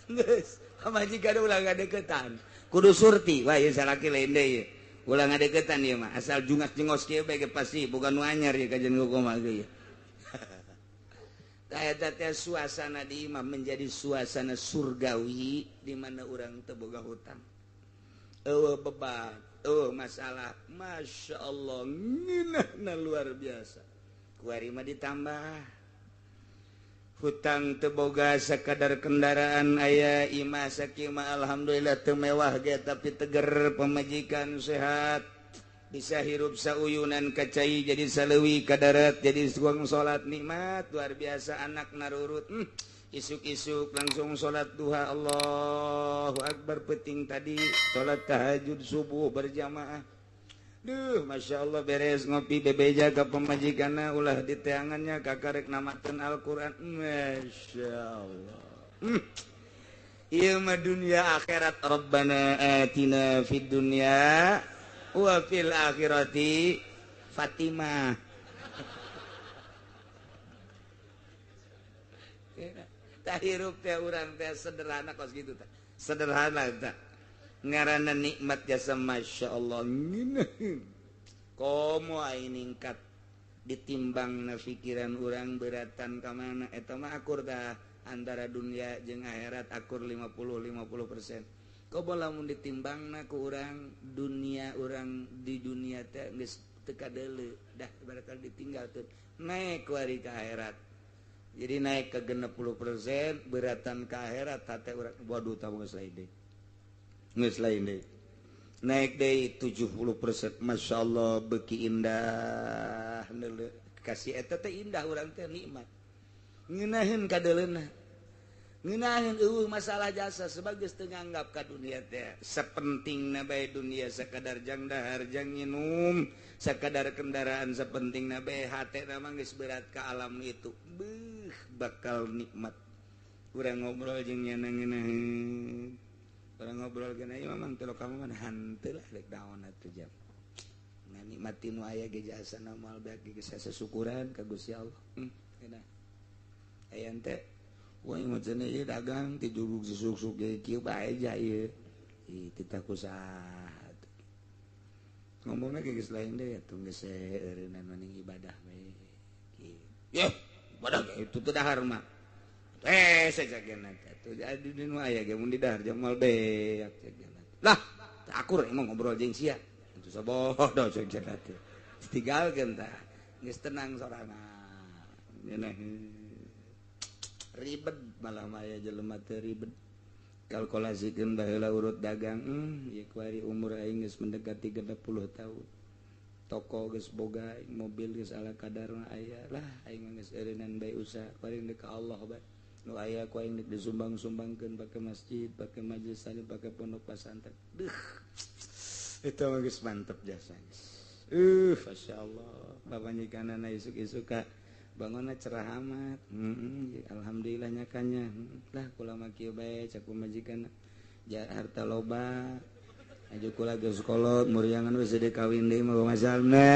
Geus, pamajikan ulah ngadeukeutan. Kudu surti, wah ieu salaki lain deui. Ulah ngadeukeutan ieu mah, asal jungas-jungos kieu bae ge pasti bukan nu anyar ieu kajian kumaha ge ieu. Tah eta teh suasana di imah menjadi suasana surgawi di mana urang teu boga hutang. Eueuh beban, eueuh masalah. Masya Allah, ngeunahna luar biasa. Kuari mah ditambah hutang teu boga sakadar kendaraan aya imah sakimah alhamdulillah teu mewah ge tapi teger pamajikan sehat bisa hirup sauyunan ka cai jadi saleuwi ka darat jadi suang salat nikmat luar biasa anak narurut. Isuk-isuk langsung salat duha Allahu akbar penting tadi salat tahajud subuh berjamaah. Duh, Masya Allah beres ngopi bebeja ke pemajikanna ulah di teangannya kakarek namakeun Al-Qur'an. Masya Allah. Ieu mah dunia akhirat. Rabbana atina fid dunya wa fil akhirati Fatimah. Tah hirup teh urang teh sederhana kos kitu teh. Sederhana teh. Ngaranna nikmat jasa Masya Allah. Komo aing ningkat ditimbang na pikiran urang beratan ka mana eta mah akur tah antara dunia jeung akhirat akur 50-50%. Komo lamun ditimbangna ku urang dunia, urang di dunia teh geus teu kadeuleu dah ibarat ditinggalkeun naik kuari ka akhirat. Jadi naik ke 60% beratan ke akhirat hate urang waduh tah geus lain deui. Geus lain deui. Naik deui 70%, Masya Allah beuki indah neuleu kasih eta teh indah urang teh nikmat. Ngeunaheun kadeuleuna. Ngeunaheun eueuh masalah jasa sebagai teu nganggap ka dunia teh sapentingna bae dunia sakadar jang dahar jang nginum sakadar kendaraan sapentingna bae hatena mah geus berat ka alam itu beuh bakal nikmat. Urang ngobrol jeung nyana ngeunaheun urang ngobrol geuna ieu mamang teh kamu mah hanteu lah rek naon atuh jam nganikmati nu aya ge jasana moal beak geus syukuran ka Gusti Allah. Geunah aya teh wah macam ieu dagang ti jurug susuk-suk ge kieu bae ja ieu. Ih titah ku saha ngomongna ge geus lain deui atuh geus eureunnan maning ibadah we. Kieu. Yeuh, ibadah ge itu teu dahar mah. Sajagena teh atuh jadi nu aya ge mun didahar jeung moal beak jagena. Lah, teu akur emang ngobrol jeung sia. Atuh sabodo sajagena teh. Tinggalkeun tah. Geus tenang sorangan. Ngeunah ribet malah maya jelema teh ribet kalkulasikeun baheula urut dagang ieu kuari umur aing geus mendekati 60 tahun toko geus boga aing mobil geus ala kadarna aya lah aing mah geus eureunnan bae usaha kuari deuk ka Allah bae nu aya ku aing deuk disumbang-sumbangkeun pake masjid pake majelis salim pake pondok pesantren deuh eta mah geus mantep jasa geus masyaallah papanjikanana isuk-isuk ka bangunna cerah amat. Alhamdulillah nyakanya. Lah kula mah kieu bae cak pamajikan ja harta loba. Aju kula geus kolot muriangan geus deuk kawin deui mah masalna.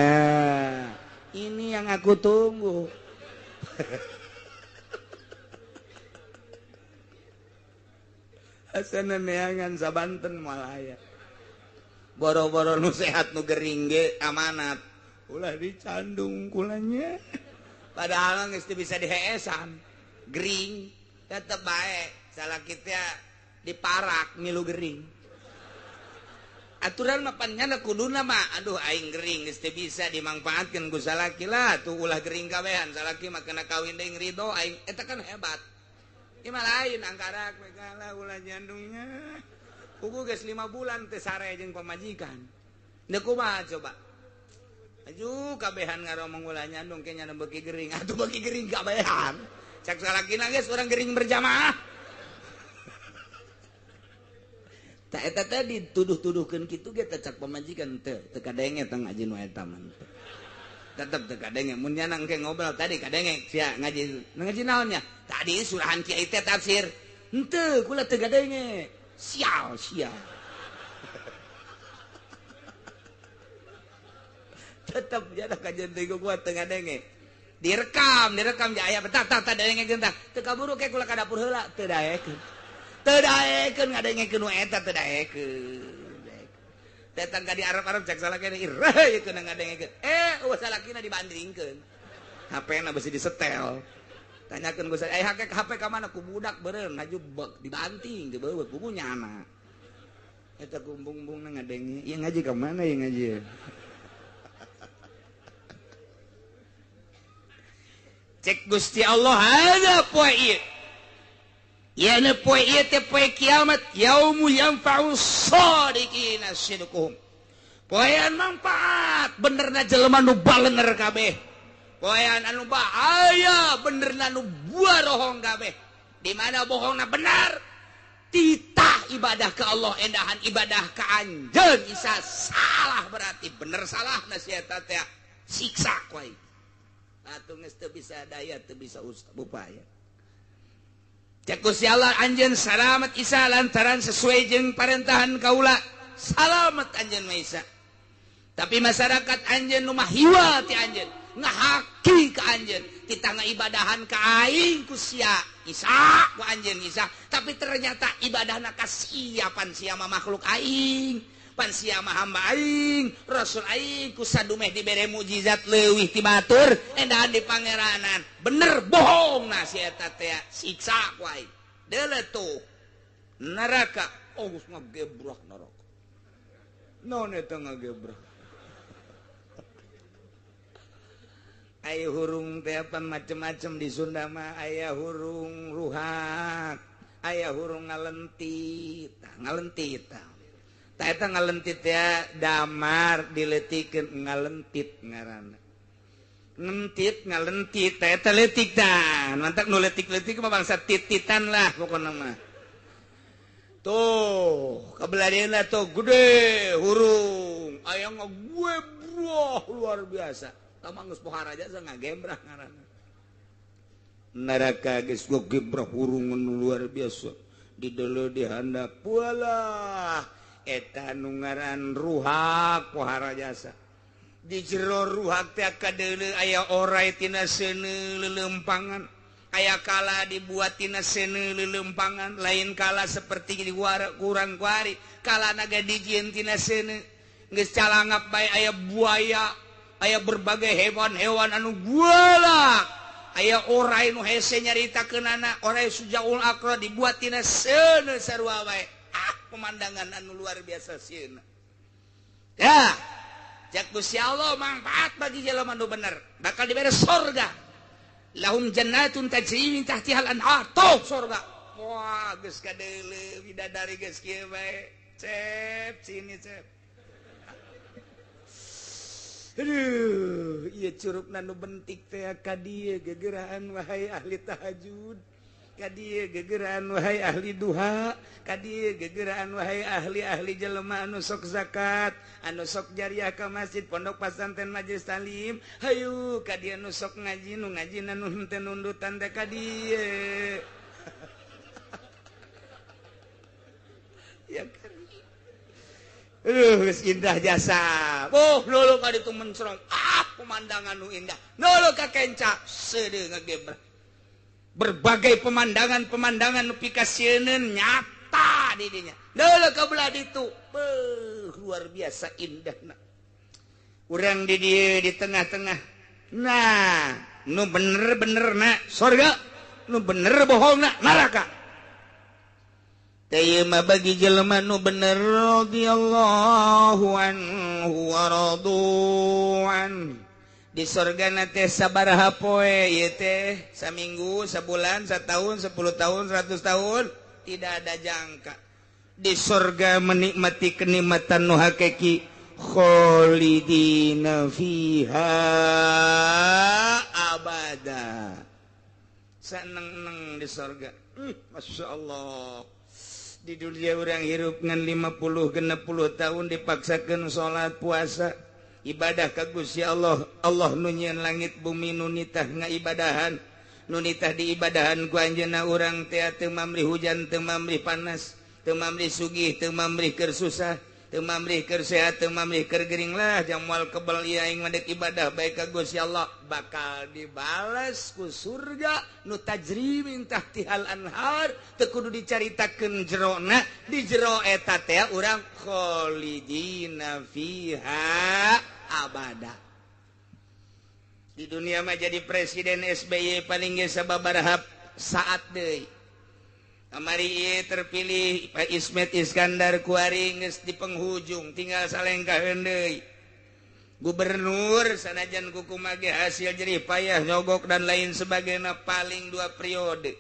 Ini yang aku tunggu. Asana neangan sabanten moal aya. Boro-boro nu sehat nu gering ge amanat. Ulah dicandung kulanya. Padahal geus teu bisa diheesan gering tetep bae salah kita diparak milu gering aturan mah pan nyana kuduna mah aduh aing gering geus teu bisa dimangfaatkeun ku salaki lah tuh ulah gering kabehan salaki mah kena kawin deui ridho aing eta kan hebat ieu mah lain angkarak we kalah ulah nyandungnya kuku geus 5 bulan teu sare jeung pamajikan deuk kumaha coba. Aduh kabehan ngaromong ulah nyandung kayaknya beuki gering atuh beuki gering kabehan cak salakina geus urang gering berjamaah ta eta teh dituduh-tuduhkeun kitu ge teh cak pamajikan teu teu kadenge teh ngaji nu eta mah tetep teu kadenge mun nya engke ngobrol tadi kadenge sia ngaji ngaji naon nya tadi surahan kiai teh tafsir henteu kula teu kadenge sial sia tetep jada kajian teh gua teu ngadenge direkam direkam ja aya tah tah tah dengekeun tah teu kaburu ke kula ka dapur heula teu daekeun ngadengekeun nu eta teu daekeun datang ka di Arab-Arab cek salakina irah ieu keuna ngadengekeun eueuh salakina dibandingkeun HP-na beusi disetel tanyakeun ku saya HP ka mana ku budak beureun haju dibanting teu beuweut buku nyana eta kumbung-bumbungna ngadenge ieu ngaji ka mana ieu ngaji. Cek Gusti Allah ada poe ieu. Yeuna poe ieu teh poe kiamat yaumu yanfa'u shadiqina sidquhum. Poean manfaat benerna jelema nu balener kabeh. Poean anu bahaya benerna nu bohong kabeh. Di mana bohongna benar? Titah ibadah ke Allah endahan ibadah ka anjeun isa salah berarti bener salahna si eta teh siksa ku aing. Atuh geus teu bisa daya teu bisa upaya. Cek Gusti Allah anjeun salamet Isa lantaran sesuai jeung parentahan kaula. Salamet anjeun mah Isa. Tapi masyarakat anjeun nu mah hiwa ti anjeun, ngahaki ka anjeun, titah ngaibadahan ka aing ku sia Isa ku anjeun Isa, tapi ternyata ibadahna ka sia pan sia mah makhluk aing. Pan sia mah hamba aing, rasul aing ku sadumeh dibere mukjizat leuwih ti batur endahan di pangeranan. Bener bohong na si eta teh siksa ku aing. Deuleu tuh. Neraka oh geus ngagebrah neraka. Naon eta ngagebrah? Aya hurung teh apa macem-macem di Sunda mah, aya hurung ruhak, aya hurung ngalentit, ngalentit. Tah eta ngalentit ya damar diletikeun ngalentit ngaranna. Ngentit ngalentit tah eta leutik tah. Mantak nu leutik-leutik mah bangsa tititan lah pokona mah. Tuh, kabelah tuh gede hurung, aya ngagebrah luar biasa. Tama geus pohara jasa ngagebrah ngaranna. Neraka geus ngagebrah hurung luar biasa. Di deuleu di handap walah eta nu ngaran ruhak pohara jasa. Di jero ruhak teh kadeuleu aya orai tina seuneu leuleumpangan. Aya kala dibuat tina seuneu leuleumpangan, lain kala seperti di kurang kuari, kala naga dijieun tina seuneu. Geus calangap bae aya buaya, aya berbagai hewan-hewan anu gualak, aya orai nu hese nyaritakeunana, orai sujaul akra dibuat tina seuneu sarua bae. Ah, pemandangan anu luar biasa sieuna. Ya, cek Gusti Allah manfaat bagi jelema nu bener, bakal dibere sorga. Lahum jannatun tajri min tahtihal anhar. Tuh sorga. Wah, geus kadeuleu bidadari geus kieu bae. Cep sini cep. Aduh, ieu curugna nu bentik teh ka dieu gegeraan wahai ahli tahajud, ka dieu gegeraan wahai ahli duha, ka dieu gegeraan wahai ahli-ahli jelema anu sok zakat, anu sok jariah ka masjid, pondok pesantren, majelis taklim. Hayu ka dieu nu sok ngaji, nu ngajina nu henteu nundutan teh ka dieu. Ya kan. Geus indah jasa. Oh, lulu ka ditu mencrong. Ah, pemandangan nu indah. Lulu ka kenca seudeuh ngagebrah. Berbagai pemandangan-pemandangan nu pikasieun nyata di dinya. Lulu ka belah ditu. Beuh, luar biasa indahna. Urang di dieu di tengah-tengah. Nah, nu bener-benerna sorga, nu bener bohongna neraka. Teu mah bagi jelema nu bener radhiyallahu anhu wa radu'an. Di sorgana teh sabaraha poe ieu teh, saminggu, sabulan, satahun, 10 tahun, 100 tahun, tidak ada jangka. Di sorga menikmati kenikmatan nu hakiki kholidina fiha abada. Seneng-neng di sorga. Masya Allah. Di dunia orang hirup ngan 50 60 tahun dipaksakeun salat puasa ibadah ka Gusti Allah. Allah nu nyieun langit bumi nu nitah ngaibadahan, nu nitah diibadahan ku anjeunna urang teh teu mamrih hujan, teu mamrih panas, teu mamrih sugih, teu mamrih keur susah, teu mamrih keur sehat, teu mamrih keur gering lah jang moal kebel ieu aing mah dek ibadah bae ka Gusti Allah bakal dibales ku surga nu tajri min tahtihal anhar. Teu kudu dicaritakeun jerona, di jero eta teh urang kholidina fiha abada. Di dunia mah jadi presiden SBY paling ge sababaraha saat deui. Kamari terpilih Pak Ismet Iskandar kuari geus di penghujung tinggal salengkaheun deui. Gubernur sanajan kukumaha ge hasil jerih payah nyogok dan lain sebagainya paling 2 periode.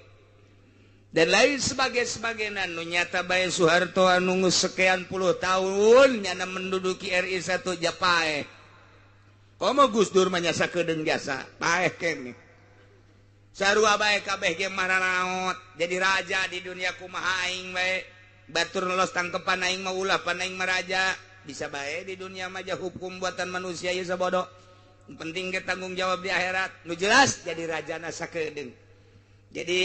Dan lain sebagainya nu nyata bae Soeharto anu geus sekian puluh tahun nyana menduduki RI 1 japaeh. Komo Gus Dur mah nyasa kedeung jasa paeh keneh. Sarua bae kabeh ge mararaot jadi raja di dunia kumaha aing bae batur lolos tangkepan aing mah ulah pan aing mah raja bisa bae di dunia mah hukum buatan manusia ieu sabodo penting ge tanggung jawab di akhirat nu jelas jadi rajana sakedeung jadi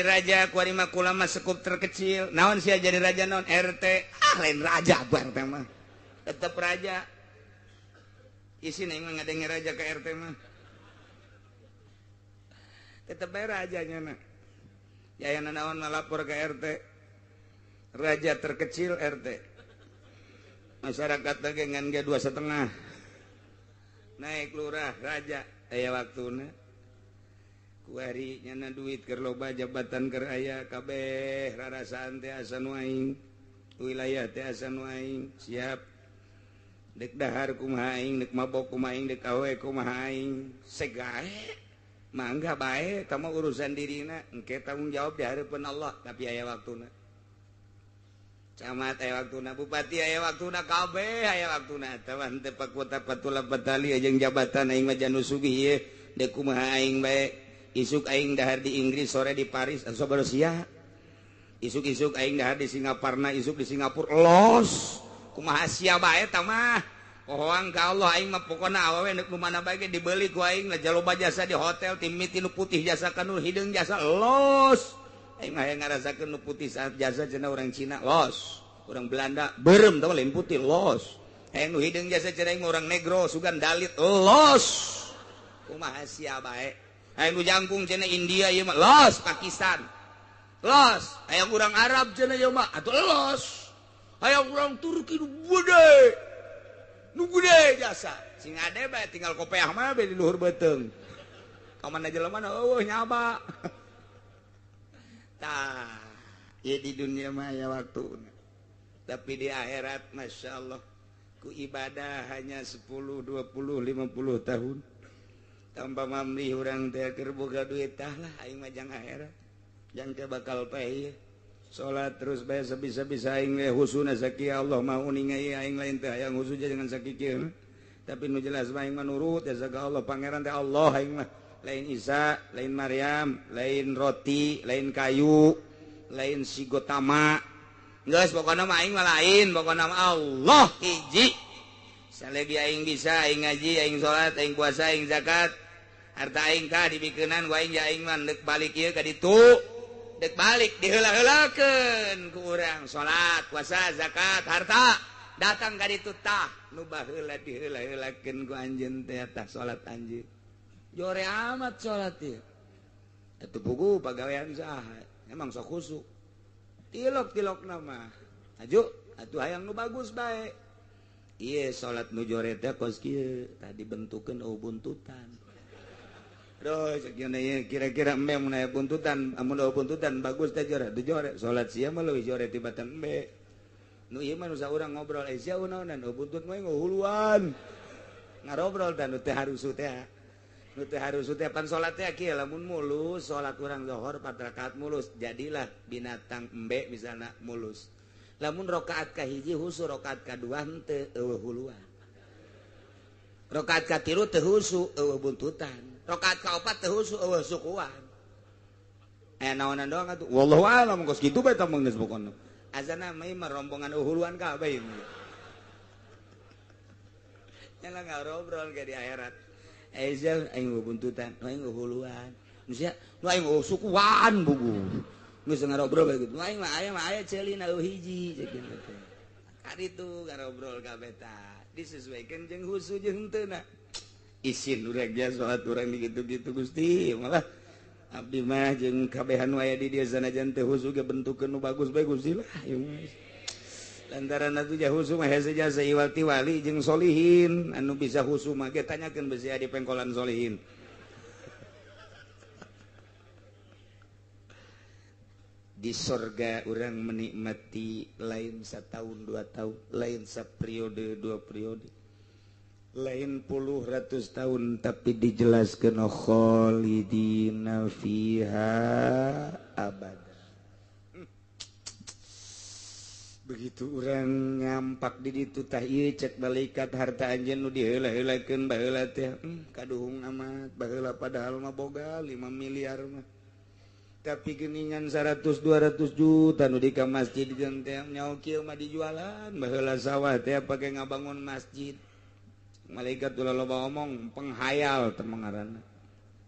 raja kuari mah kula mah sekup terkecil naon sia jadi raja naon RT ah lain raja bar teh mah tetep raja isin aing mah ngadenge raja ka RT mah tetep bae rajanya na. Ya yang naon melapor ke RT. Raja terkecil RT. Masyarakat lagi ngan ge 2,5. Naik lurah raja aya waktuna. Kuari nyana duit keur loba jabatan keur aya kabeh rarasaan teh asa nu aing, wilayah teh asa nu aing, siap. Dek dahar kumaha aing, dek mabok kumaha aing, dek awe kumaha aing, segae mangga bae eta mah urusan dirina, engke tanggung jawab di hareupeun Allah, tapi aya waktuna. Camat aya waktuna, bupati aya waktuna, kabeh aya waktuna. Eta mah henteu pakuta patula patali jeung jabatan aing mah janu sugih ieu, dek kumaha aing bae. Isuk aing dahar di Inggris, sore di Paris, asa sia. Isuk-isuk aing dahar di Singaparna, isuk di Singapura, los. Kumaha sia bae eta mah. Pohoang ka Allah aing mah pokona awewe neuk nu mana bae ge dibeli ku aing lah jaloba jasa di hotel timiti nu putih jasa ka nu hideung jasa los. Aing mah hayang ngarasakeun nu putih saat jasa cenah urang Cina los, urang Belanda beureum teh lain putih los. Hayang nu hideung jasa cenah aing urang negro sugan dalit los. Kumaha sia bae. Hayang nu jangkung cenah India ieu mah los, Pakistan los. Hayang urang Arab cenah ieu mah atuh los. Hayang urang Turki nu gede. Nu gede jasa sing ade bae tinggal kopeah mah bae di luhur beuteung. Ka mana jelema na eueuh nyaba. Tah, ieu di dunia mah aya waktuna. Tapi di akhirat masyaallah ku ibadah hanya 10, 20, 50 tahun. Tanpa mamlih urang teh keur boga duit tah lah aing mah jang akhirat. Jang teh bakal paeh. Salat terus bae sabisa-bisa aing we husuna sakieu Allah mah uninga ieu aing lain teh hayang husu jangan sakieu. Tapi nu jelas mah aing mah nurut ya ka Allah pangeran teh Allah aing mah. Lain Isa, lain Maryam, lain roti, lain kayu, lain si Gotama. Geus pokona mah aing mah lain, pokona mah Allah hiji. Salagi aing bisa aing ngaji, aing salat, aing puasa, aing zakat. Harta aing tah dibikeunan ku aing ja aing mah deuk balik ieu ka ditu. Dek balik diheula-heulakeun ku urang salat, puasa, zakat, harta datang ka ditu tah nu baheula diheula-heulakeun ku anjeun teh tah salat anjeun. Jore amat salat ieu. Atuh pugu pagawean saha? Emang sok khusuk. Tilok-tilokna mah. Aju atuh hayang nu bagus bae. Ieu salat nu jore teh kos kieu tadi bentukeun eueuh buntutan. Aduh, kira-kira embe mun aya buntutan, amun eueuh buntutan bagus teh jore, teu jore. Salat sia mah leuwih jore tibatan embe. Nu ieu mah nu saurang ngobrol, eh sia naonan eueuh buntut mah ngahuluan. Ngarobrol tah nu teh harusu teh. Nu teh harusu teh pan salat teh kieu lamun mulus, salat urang zuhur 4 rakaat mulus, jadilah binatang embe misalna mulus. Lamun rakaat kahiji husu, rakaat kadua henteu eueuh huluan. Rakaat katilu teu husu eueuh buntutan. Rakaat kaopat teu husu eueuh sukuan. Aya naonan doang atuh. Wallahu a'lam kos kitu bae tah geus pokona. Azana mah ieu rombongan uhuluan kabeh ieu. Nyala ngarobrol ke di akhirat. Eza aing buntutan, aing uhuluan. Nu sia, nu aing sukuan bugu. Geus ngarobrol bae kitu. Nu aing mah aya mah aya ceulina eueuh hiji ceuk teh. Kaditu ngarobrol kabeh tah. Disesuaikan jeung husu jeung henteu na. Isin urang dia salat urang digitu-gitu Gusti malah abdi mah jeung kabehan wae di dieu sanajan teu husu ge bentukeun nu bagus bae Gusti lah ieu mah. Lantaran atuh jah husu mah hese jasa iwal ti wali jeung solihin anu bisa husu mah ge tanyakeun besi di pengkolan solihin. Di sorga urang menikmati lain setahun dua tahun, lain saperiode dua periode, lain puluh ratus tahun, tapi dijelaskan khalidina fiha abada. Begitu urang ngampak di ditu tah ieu cek malaikat harta anjeun nu diheula-heulakeun baheula teh kaduhung amat baheula padahal mah boga 5 miliar mah. Tapi geningan 100 200 juta nu di ka masjid jeung teh nyaho kieu mah dijualan baheula sawah teh pake ngabangun masjid. Malaikat ulah loba omong penghayal teh ngaranna.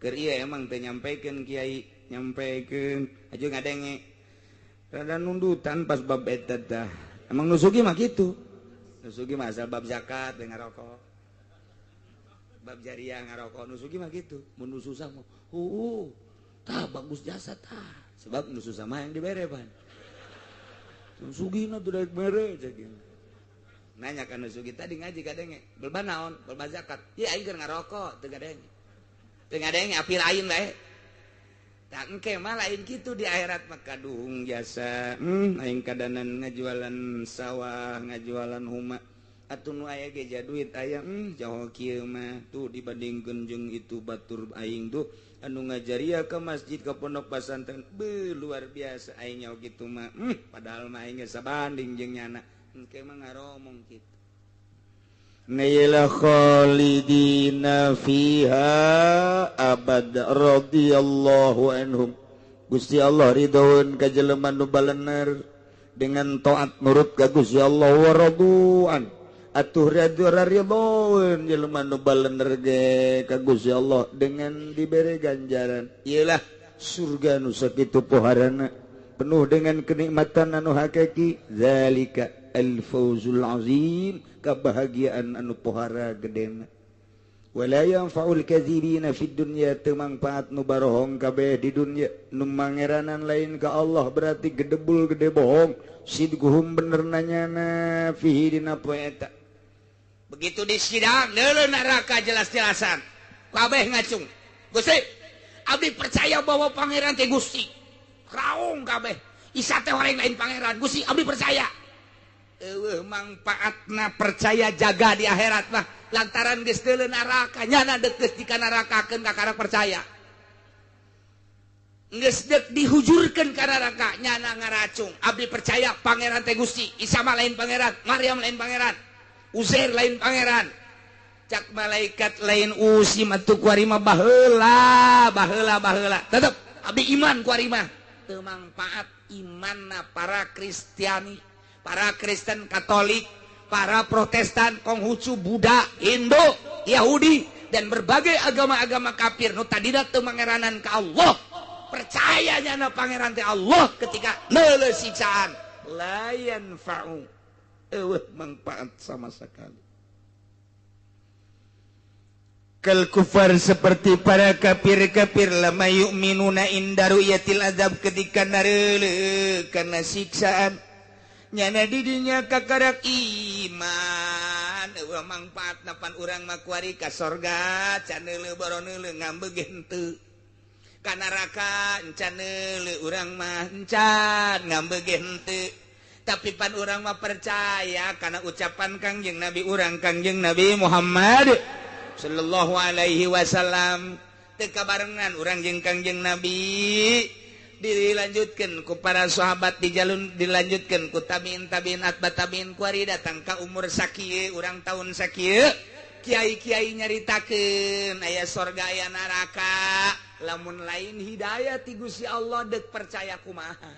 Keur ieu emang teh nyampekeun kiai, nyampekeun aju ngadenge. Rada nundutan pas bab eta tah. Emang nu sugih mah kitu. Nu sugih mah asal bab zakat teh ngarokok. Bab jariah ngarokok nu sugih mah kitu. Mun nu susah mah heueuh. Tah bagus jasa tah. Sebab nu susah mah yang dibere pan. Nu sugihna teu daek mere cek. Nanya kan nu sugih tadi ngaji kadenge. Belba naon? Belba zakat. Ieu aing keur ngarokok teu ngadenge. Teu ngadenge api lain bae. Tak engke mah lain kitu di akhirat mah kaduhung jasa. Aing kadanan ngajualan sawah, ngajualan huma. Atuh nu aya ge duit aya, jauh kieu mah tuh dibandingkeun jeung itu batur aing tuh anu ngajaria ke masjid ke pondok pesantren, beuh luar biasa aing nyaho kitu mah. Padahal mah aing geus sabanding jeung nyana. Engke mah ngaromong kitu. Naila khalidina fiha abad radhiyallahu anhum. Gusti Allah ridhoeun ka jelema nu balener dengan taat nurut ka Gusti Allah wa raduan. Atuh ridhoeun jelema nu balener ge ka Gusti Allah dengan dibere ganjaran. Iyalah surga nu sakitu poharana penuh dengan kenikmatan anu hakiki. Zalika al-fawzul azim, kebahagiaan anu pohara gedena. Wala yanfa'ul kadzibina fid dunya, teu mangfaat nu barohong kabeh di dunya. Nu mangeranan lain ka Allah berarti gedebul gede bohong. Sidguhum bener nanyana fihi dina poe eta. Begitu di sidang deuleu neraka jelas-jelasan kabeh ngacung. Gusti, abdi percaya bahwa pangeran teh Gusti. Raung kabeh. Isa teh orang lain pangeran. Gusti, abdi percaya. Eueuh mangfaatna percaya jaga di akhirat mah lantaran geus deuleu neraka nyana deuk geus dikanarakakeun kakara percaya. Geus deuk dihujurkeun ka neraka nyana ngaracung. Abdi percaya pangeran teh Gusti, Isa mah lain pangeran, Maryam lain pangeran, Uzair lain pangeran. Cak malaikat lain usi mah tuh kuari mah baheula, baheula, baheula. Tetep abdi iman kuari mah. Teu mangfaat imanna para Kristiani, para Kristen Katolik, para Protestan, Konghucu, Buddha, Hindu, Yahudi, dan berbagai agama-agama kafir nu tadina teu mangeranan ka Allah. Percaya nyana pangeran teh Allah ketika neuleuh siksaan la yanfa'u, eueuh manfaat sama sekali. Kal kufar, seperti para kafir-kafir, lama yu'minuna inda ru'yatil azab, ketika nareuleuh kana siksaan nyana didinya kakarak iman. Eueuh mangfaatna pan urang mah kuari ka sorga can neuleuh boro neuleuh ngambeu ge henteu. Ka neraka encan neuleuh urang mah encan ngambeu ge henteu. Tapi pan urang mah percaya kana ucapan Kangjeng Nabi urang, Kangjeng Nabi Muhammad sallallahu alaihi wasallam. Teu kabarengan urang jeung Kangjeng Nabi, dilanjutkan ku para sahabat, dijalun dilanjutkan ku tabiin tabiin atba tabiin, kuari datang ka umur sakieu urang tahun sakieu kiai-kiai nyaritakeun aya sorga aya neraka. Lamun lain hidayah ti Gusti Allah deuk percaya kumaha?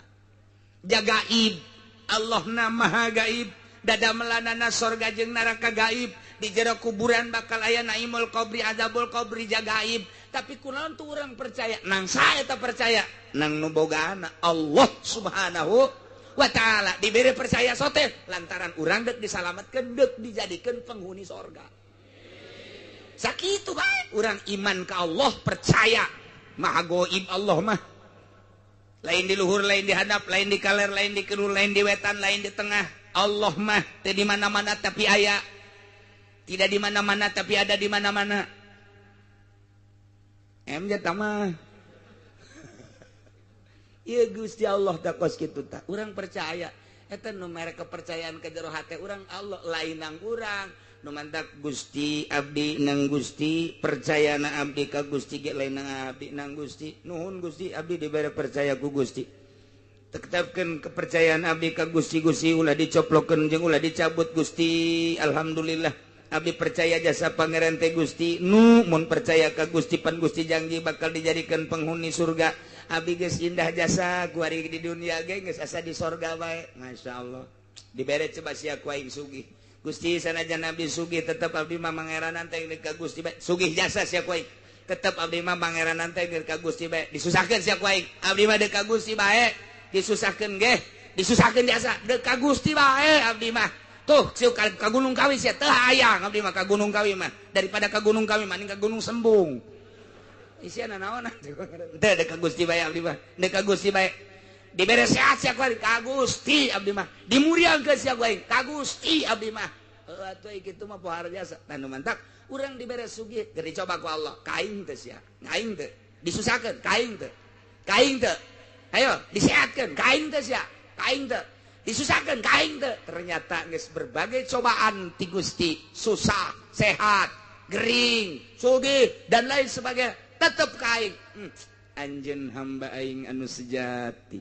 Jagaib Allah na maha gaib, dadamelanana sorga jeung neraka gaib, di jero kuburan bakal aya naimul qabri azabul qabri jagaib. Tapi kunaon tuh urang percaya? Nang saya tak percaya nang nu bogaana Allah Subhanahu wa taala. Diberi percaya sote lantaran urang deuk disalametkeun, deuk dijadikeun penghuni sorga. Sakitu bae urang iman ka Allah, percaya maha goib Allah mah. Lain di luhur, lain di hadap, lain di kaler, lain di kidul, lain di wetan, lain di tengah. Allah mah teu di mana-mana tapi aya. Tidak di mana-mana tapi ada di mana-mana. Em jatah mah. Ieu Gusti Allah teh kos kitu tah. Urang percaya. Eta nu mere kepercayaan ke jero hate urang Allah, lain nang urang. Nu mantak Gusti abdi nang Gusti, percaya na abdi ka Gusti ge lain nang abdi nang Gusti. Nuhun Gusti, abdi dibere percaya ku Gusti. Tetapkeun kepercayaan abdi ka Gusti, Gusti ulah dicoplokeun jeung ulah dicabut Gusti. Alhamdulillah abdi percaya jasa pangeran teh Gusti. Nu mun percaya ka Gusti pan Gusti janji bakal dijadikan penghuni surga. Abdi geus indah jasa kuari di dunia ge geus asa di sorga bae. Masyaallah. Dibere coba sia ku aing sugih. Gusti sanajan abdi sugih tetep abdi mah mangeranan teh ka Gusti bae. Sugih jasa sia ku aing. Tetep abdi mah mangeranan teh ka Gusti bae. Disusahkeun sia ku aing. Abdi mah deuk ka Gusti bae. Disusahkeun ge, disusahkeun jasa deuk ka Gusti bae abdi mah. Tuh, sieu ka Gunung Kawi sia teu hayang abdi mah ka Gunung Kawi mah. Daripada ka Gunung Kawi mah ka Gunung Sembung. Isiana naon teu deuk ka Gusti bae abdi mah. Deuk ka Gusti bae. Dibere sehat sia ku aing ka Gusti abdi mah. Dimuriangkeun sia ku aing ka Gusti abdi mah. Heuh atuh kitu mah pohara jasa. Tah nu mantak urang dibere sugih keur dicoba ku Allah. Ka aing teh sia, aing teh disusahkeun ka aing teh. Ka aing teu? Ayo disehatkeun ka aing teu sia? Ka aing teu? Disusahkeun ka aing teu? Ternyata geus berbagai cobaan ti Gusti, susah, sehat, gering, sugih dan lain sebagainya, tetep ka aing. Anjeun hamba aing anu sejati.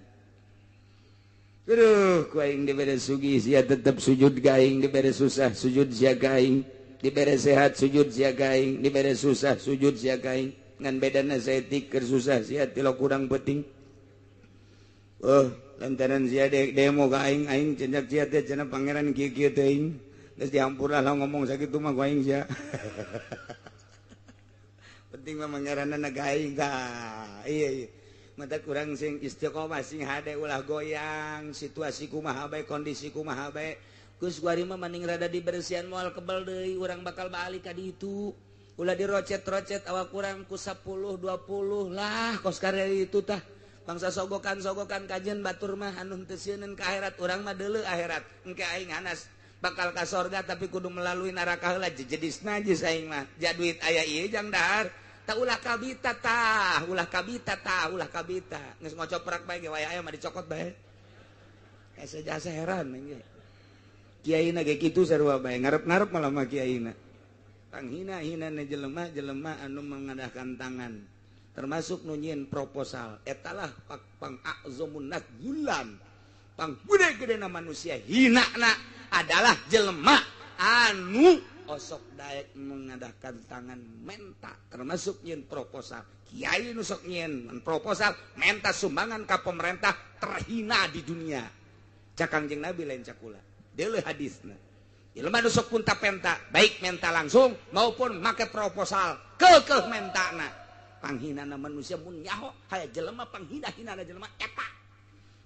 Aduh, ku aing dibere sugih sia tetep sujud ka aing, dibere susah sujud sia ka aing, dibere sehat sujud sia ka aing, dibere susah sujud sia ka aing. Ngan bedana saeutik keur susah sia tilo kurang penting. Oh, lantaran sia demo ka aing, aing cendak sia teh cenah pangeran kieu-kieu teuing. Geus dihampura lah ngomong sakitu mah ku aing sia. Penting mah pangeranna ka aing tah. Iya iya. Mata kurang sing istiqomah sing hade ulah goyang situasi kumaha bae kondisi kumaha bae. Geus kuari mah mending rada dibersihan moal kebel deui urang bakal balik ka ditu. Ulah dirocet-rocet awak kurang ku 10 20 lah kos karya itu tah. Bangsa sogokan-sogokan kajian batur mah anu teu sieun ka akhirat urang mah deuleu akhirat. Engke aing hanas bakal ka sorga tapi kudu melalui neraka heula jejedis najis aing mah. Ja duit aya ieu jang dahar. Tah ulah kabita tah, ulah kabita tah, ulah kabita. Geus ngocoprak bae ge waya aya mah dicokot bae. Asa jasa heran ge. Kiaina ge kitu sarua bae, ngarep-ngarep malah mah kiaina. Panghina-hinana jelema-jelema anu mengadahkan tangan. Termasuk nu nyieun proposal. Eta lah pang a'zamun nas zulan. Pang gede-gedena manusia hinana adalah jelema anu osok daek mengadahkan tangan menta, termasuk nyieun proposal. Kiai nu sok nyieun proposal menta sumbangan ka pemerintah terhina di dunia. Cak Kangjeng Nabi lain cakula. Deuleu hadisna. Jelema nu sok punta penta, baik menta langsung maupun make proposal, keukeuh mentana. Panghinana manusia mun nyaho haya jelema panghina-hinana jelema eta.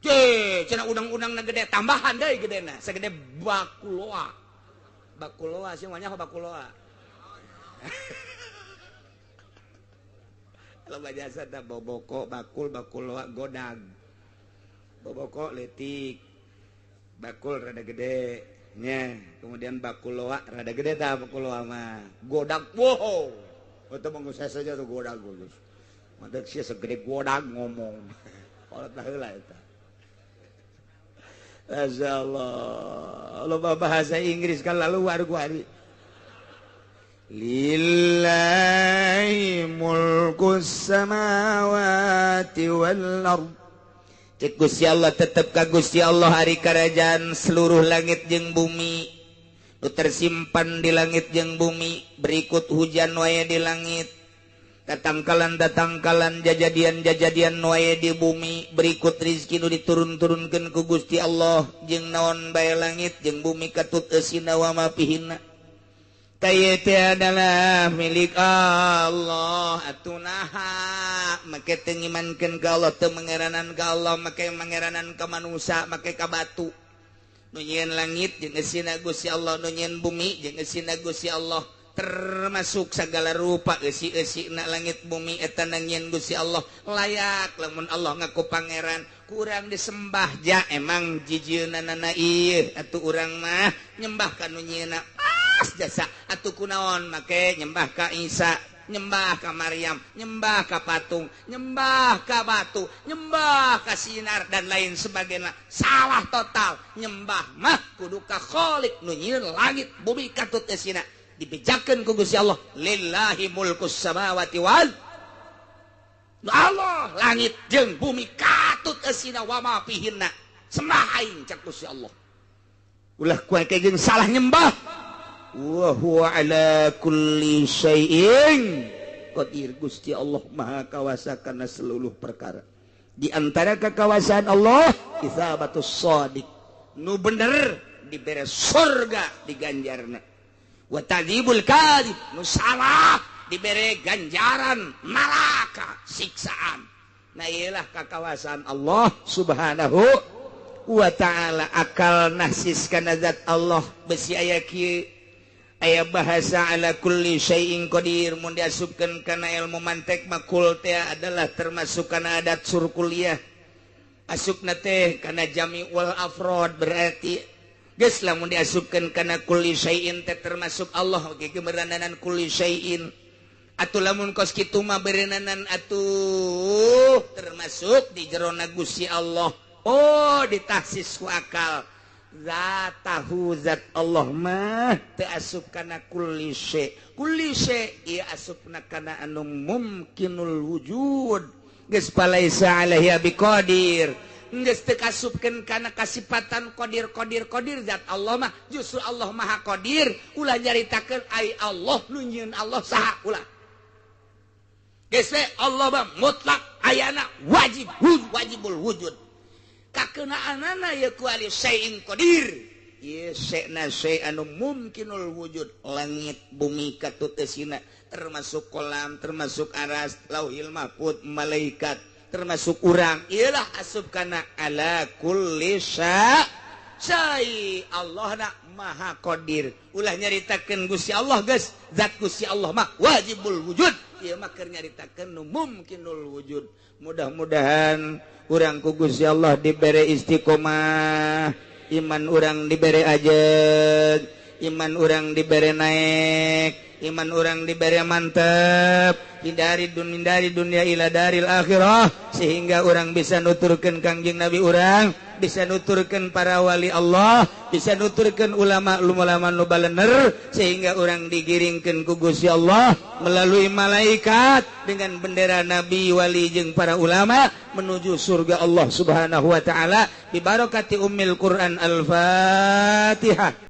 Je, cenah udang-udangna gede tambahan deui gedena, segede bakuloa. Bakuloa sih mah nyaho bakuloa. Loba jasa tah boboko bakul bakuloa godag. Boboko leutik. Bakul rada gede nya, kemudian bakuloa rada gede tah bakuloa mah. Godag wow. Eta mah geus saja tuh godag geus. Matak sia segede godag ngomong. Kolot baheula eta. Masya Allah, loba bahasa Inggris kan lalu war-wari. Lillahi mulkus samawati wal ard. Cek Gusti Allah tetep ka Gusti Allah ari kerajaan seluruh langit jeung bumi. Nu tersimpan di langit jeung bumi, berikut hujan wae di langit. Tatangkalan-tatangkalan jajadian-jajadian wae di bumi, berikut rizki nu diturun-turunkeun ku Gusti Allah jeung naon bae langit jeung bumi katut eusina wa ma fihinna. Taya teh adalah milik Allah atuh naha make teu ngimankeun ka Allah teu mangeranan ka Allah make mangeranan ka manusia make ka batu. Nu nyieun langit jeung eusina Gusti Allah, nu nyieun bumi jeung eusina Gusti Allah, termasuk segala rupa eusi-eusina langit bumi eta nyieun Gusti Allah. Layak lamun Allah ngaku pangeran kurang disembah ja emang jijieunana ieu atuh urang mah nyembah ka nu nyieunna pas jasa atuh kunaon make nyembah ka Isa, nyembah ka Maryam, nyembah ka patung, nyembah ka batu, nyembah ka sinar dan lain sebagainya. Salah total. Nyembah mah kudu ka Khalik nu nyieun langit bumi katut eusina. Dibejakeun ku Gusti Allah, lillahi mulkus samawati wal Allah, langit jeung bumi katut eusina wa ma fihinna. Sembah aing cak Gusti Allah. Ulah ku jeung salah nyembah. Wa huwa ala kulli syai'in qadir. Gusti Allah maha kawasa kana seluruh perkara. Di antara kekawasaan Allah isabatus shadiq, nu bener dibere surga diganjarna. Wa tadzibul kadzib, nu salah dibere ganjaran neraka siksaan. Nah iyalah kekawasaan Allah Subhanahu wa ta'ala. Akal nahsis kana zat Allah besi aya kieu aya bahasa ala kulli syai'in qadir mun diasupkeun kana ilmu mantek makul teh adalah termasuk kana adat surkuliyah. Asupna teh kana jami'ul afrod berarti geus lamun diasupkeun kana kulli syai'in teh termasuk Allah ge keberadanan kulli syai'in. Atuh lamun kos kitu mah berenanan atuh termasuk di jerona Gusti Allah. Oh, ditahsis ku akal. Zatahu zat Allah mah teu asup kana kulli syai. Kulli syai ieu asupna kana anu mumkinul wujud. Geus palaisa alaihi biqadir. Geus teu kasupkeun kana kasipatan qadir qadir qadir zat Allah mah justru Allah maha qadir. Ulah nyaritakeun ai Allah nu nyieun Allah saha ulah. Geus Allah mah mutlak ayana wajib wajibul wujud. Kakenaanana ye ku ali syai'in qadir. Ye syai'na syai' anu mumkinul wujud, langit bumi katutesina termasuk kolam, termasuk aras, lauhil mahfud, malaikat, termasuk urang. Iyalah asup kana ala kulli syai'. Allah na maha qadir. Ulah nyaritakeun Gusti Allah geus, zat Gusti Allah mah wajibul wujud. Ieu mah keur nyaritakeun nu mumkinul wujud. Mudah-mudahan urang ku Gusti Allah dibere istiqomah, iman urang dibere ajeg, iman urang dibere naik, iman urang dibere mantep, hindari dunia ila daril akhirah, sehingga urang bisa nuturkeun Kangjeng Nabi urang, bisa nuturkeun para wali Allah, bisa nuturkeun ulama-ulama nu balener, sehingga urang digiringkeun ku Gusti Allah melalui malaikat dengan bendera nabi, wali jeung para ulama menuju surga Allah Subhanahu wa taala bi barakati ummil Quran. Al-Fatihah.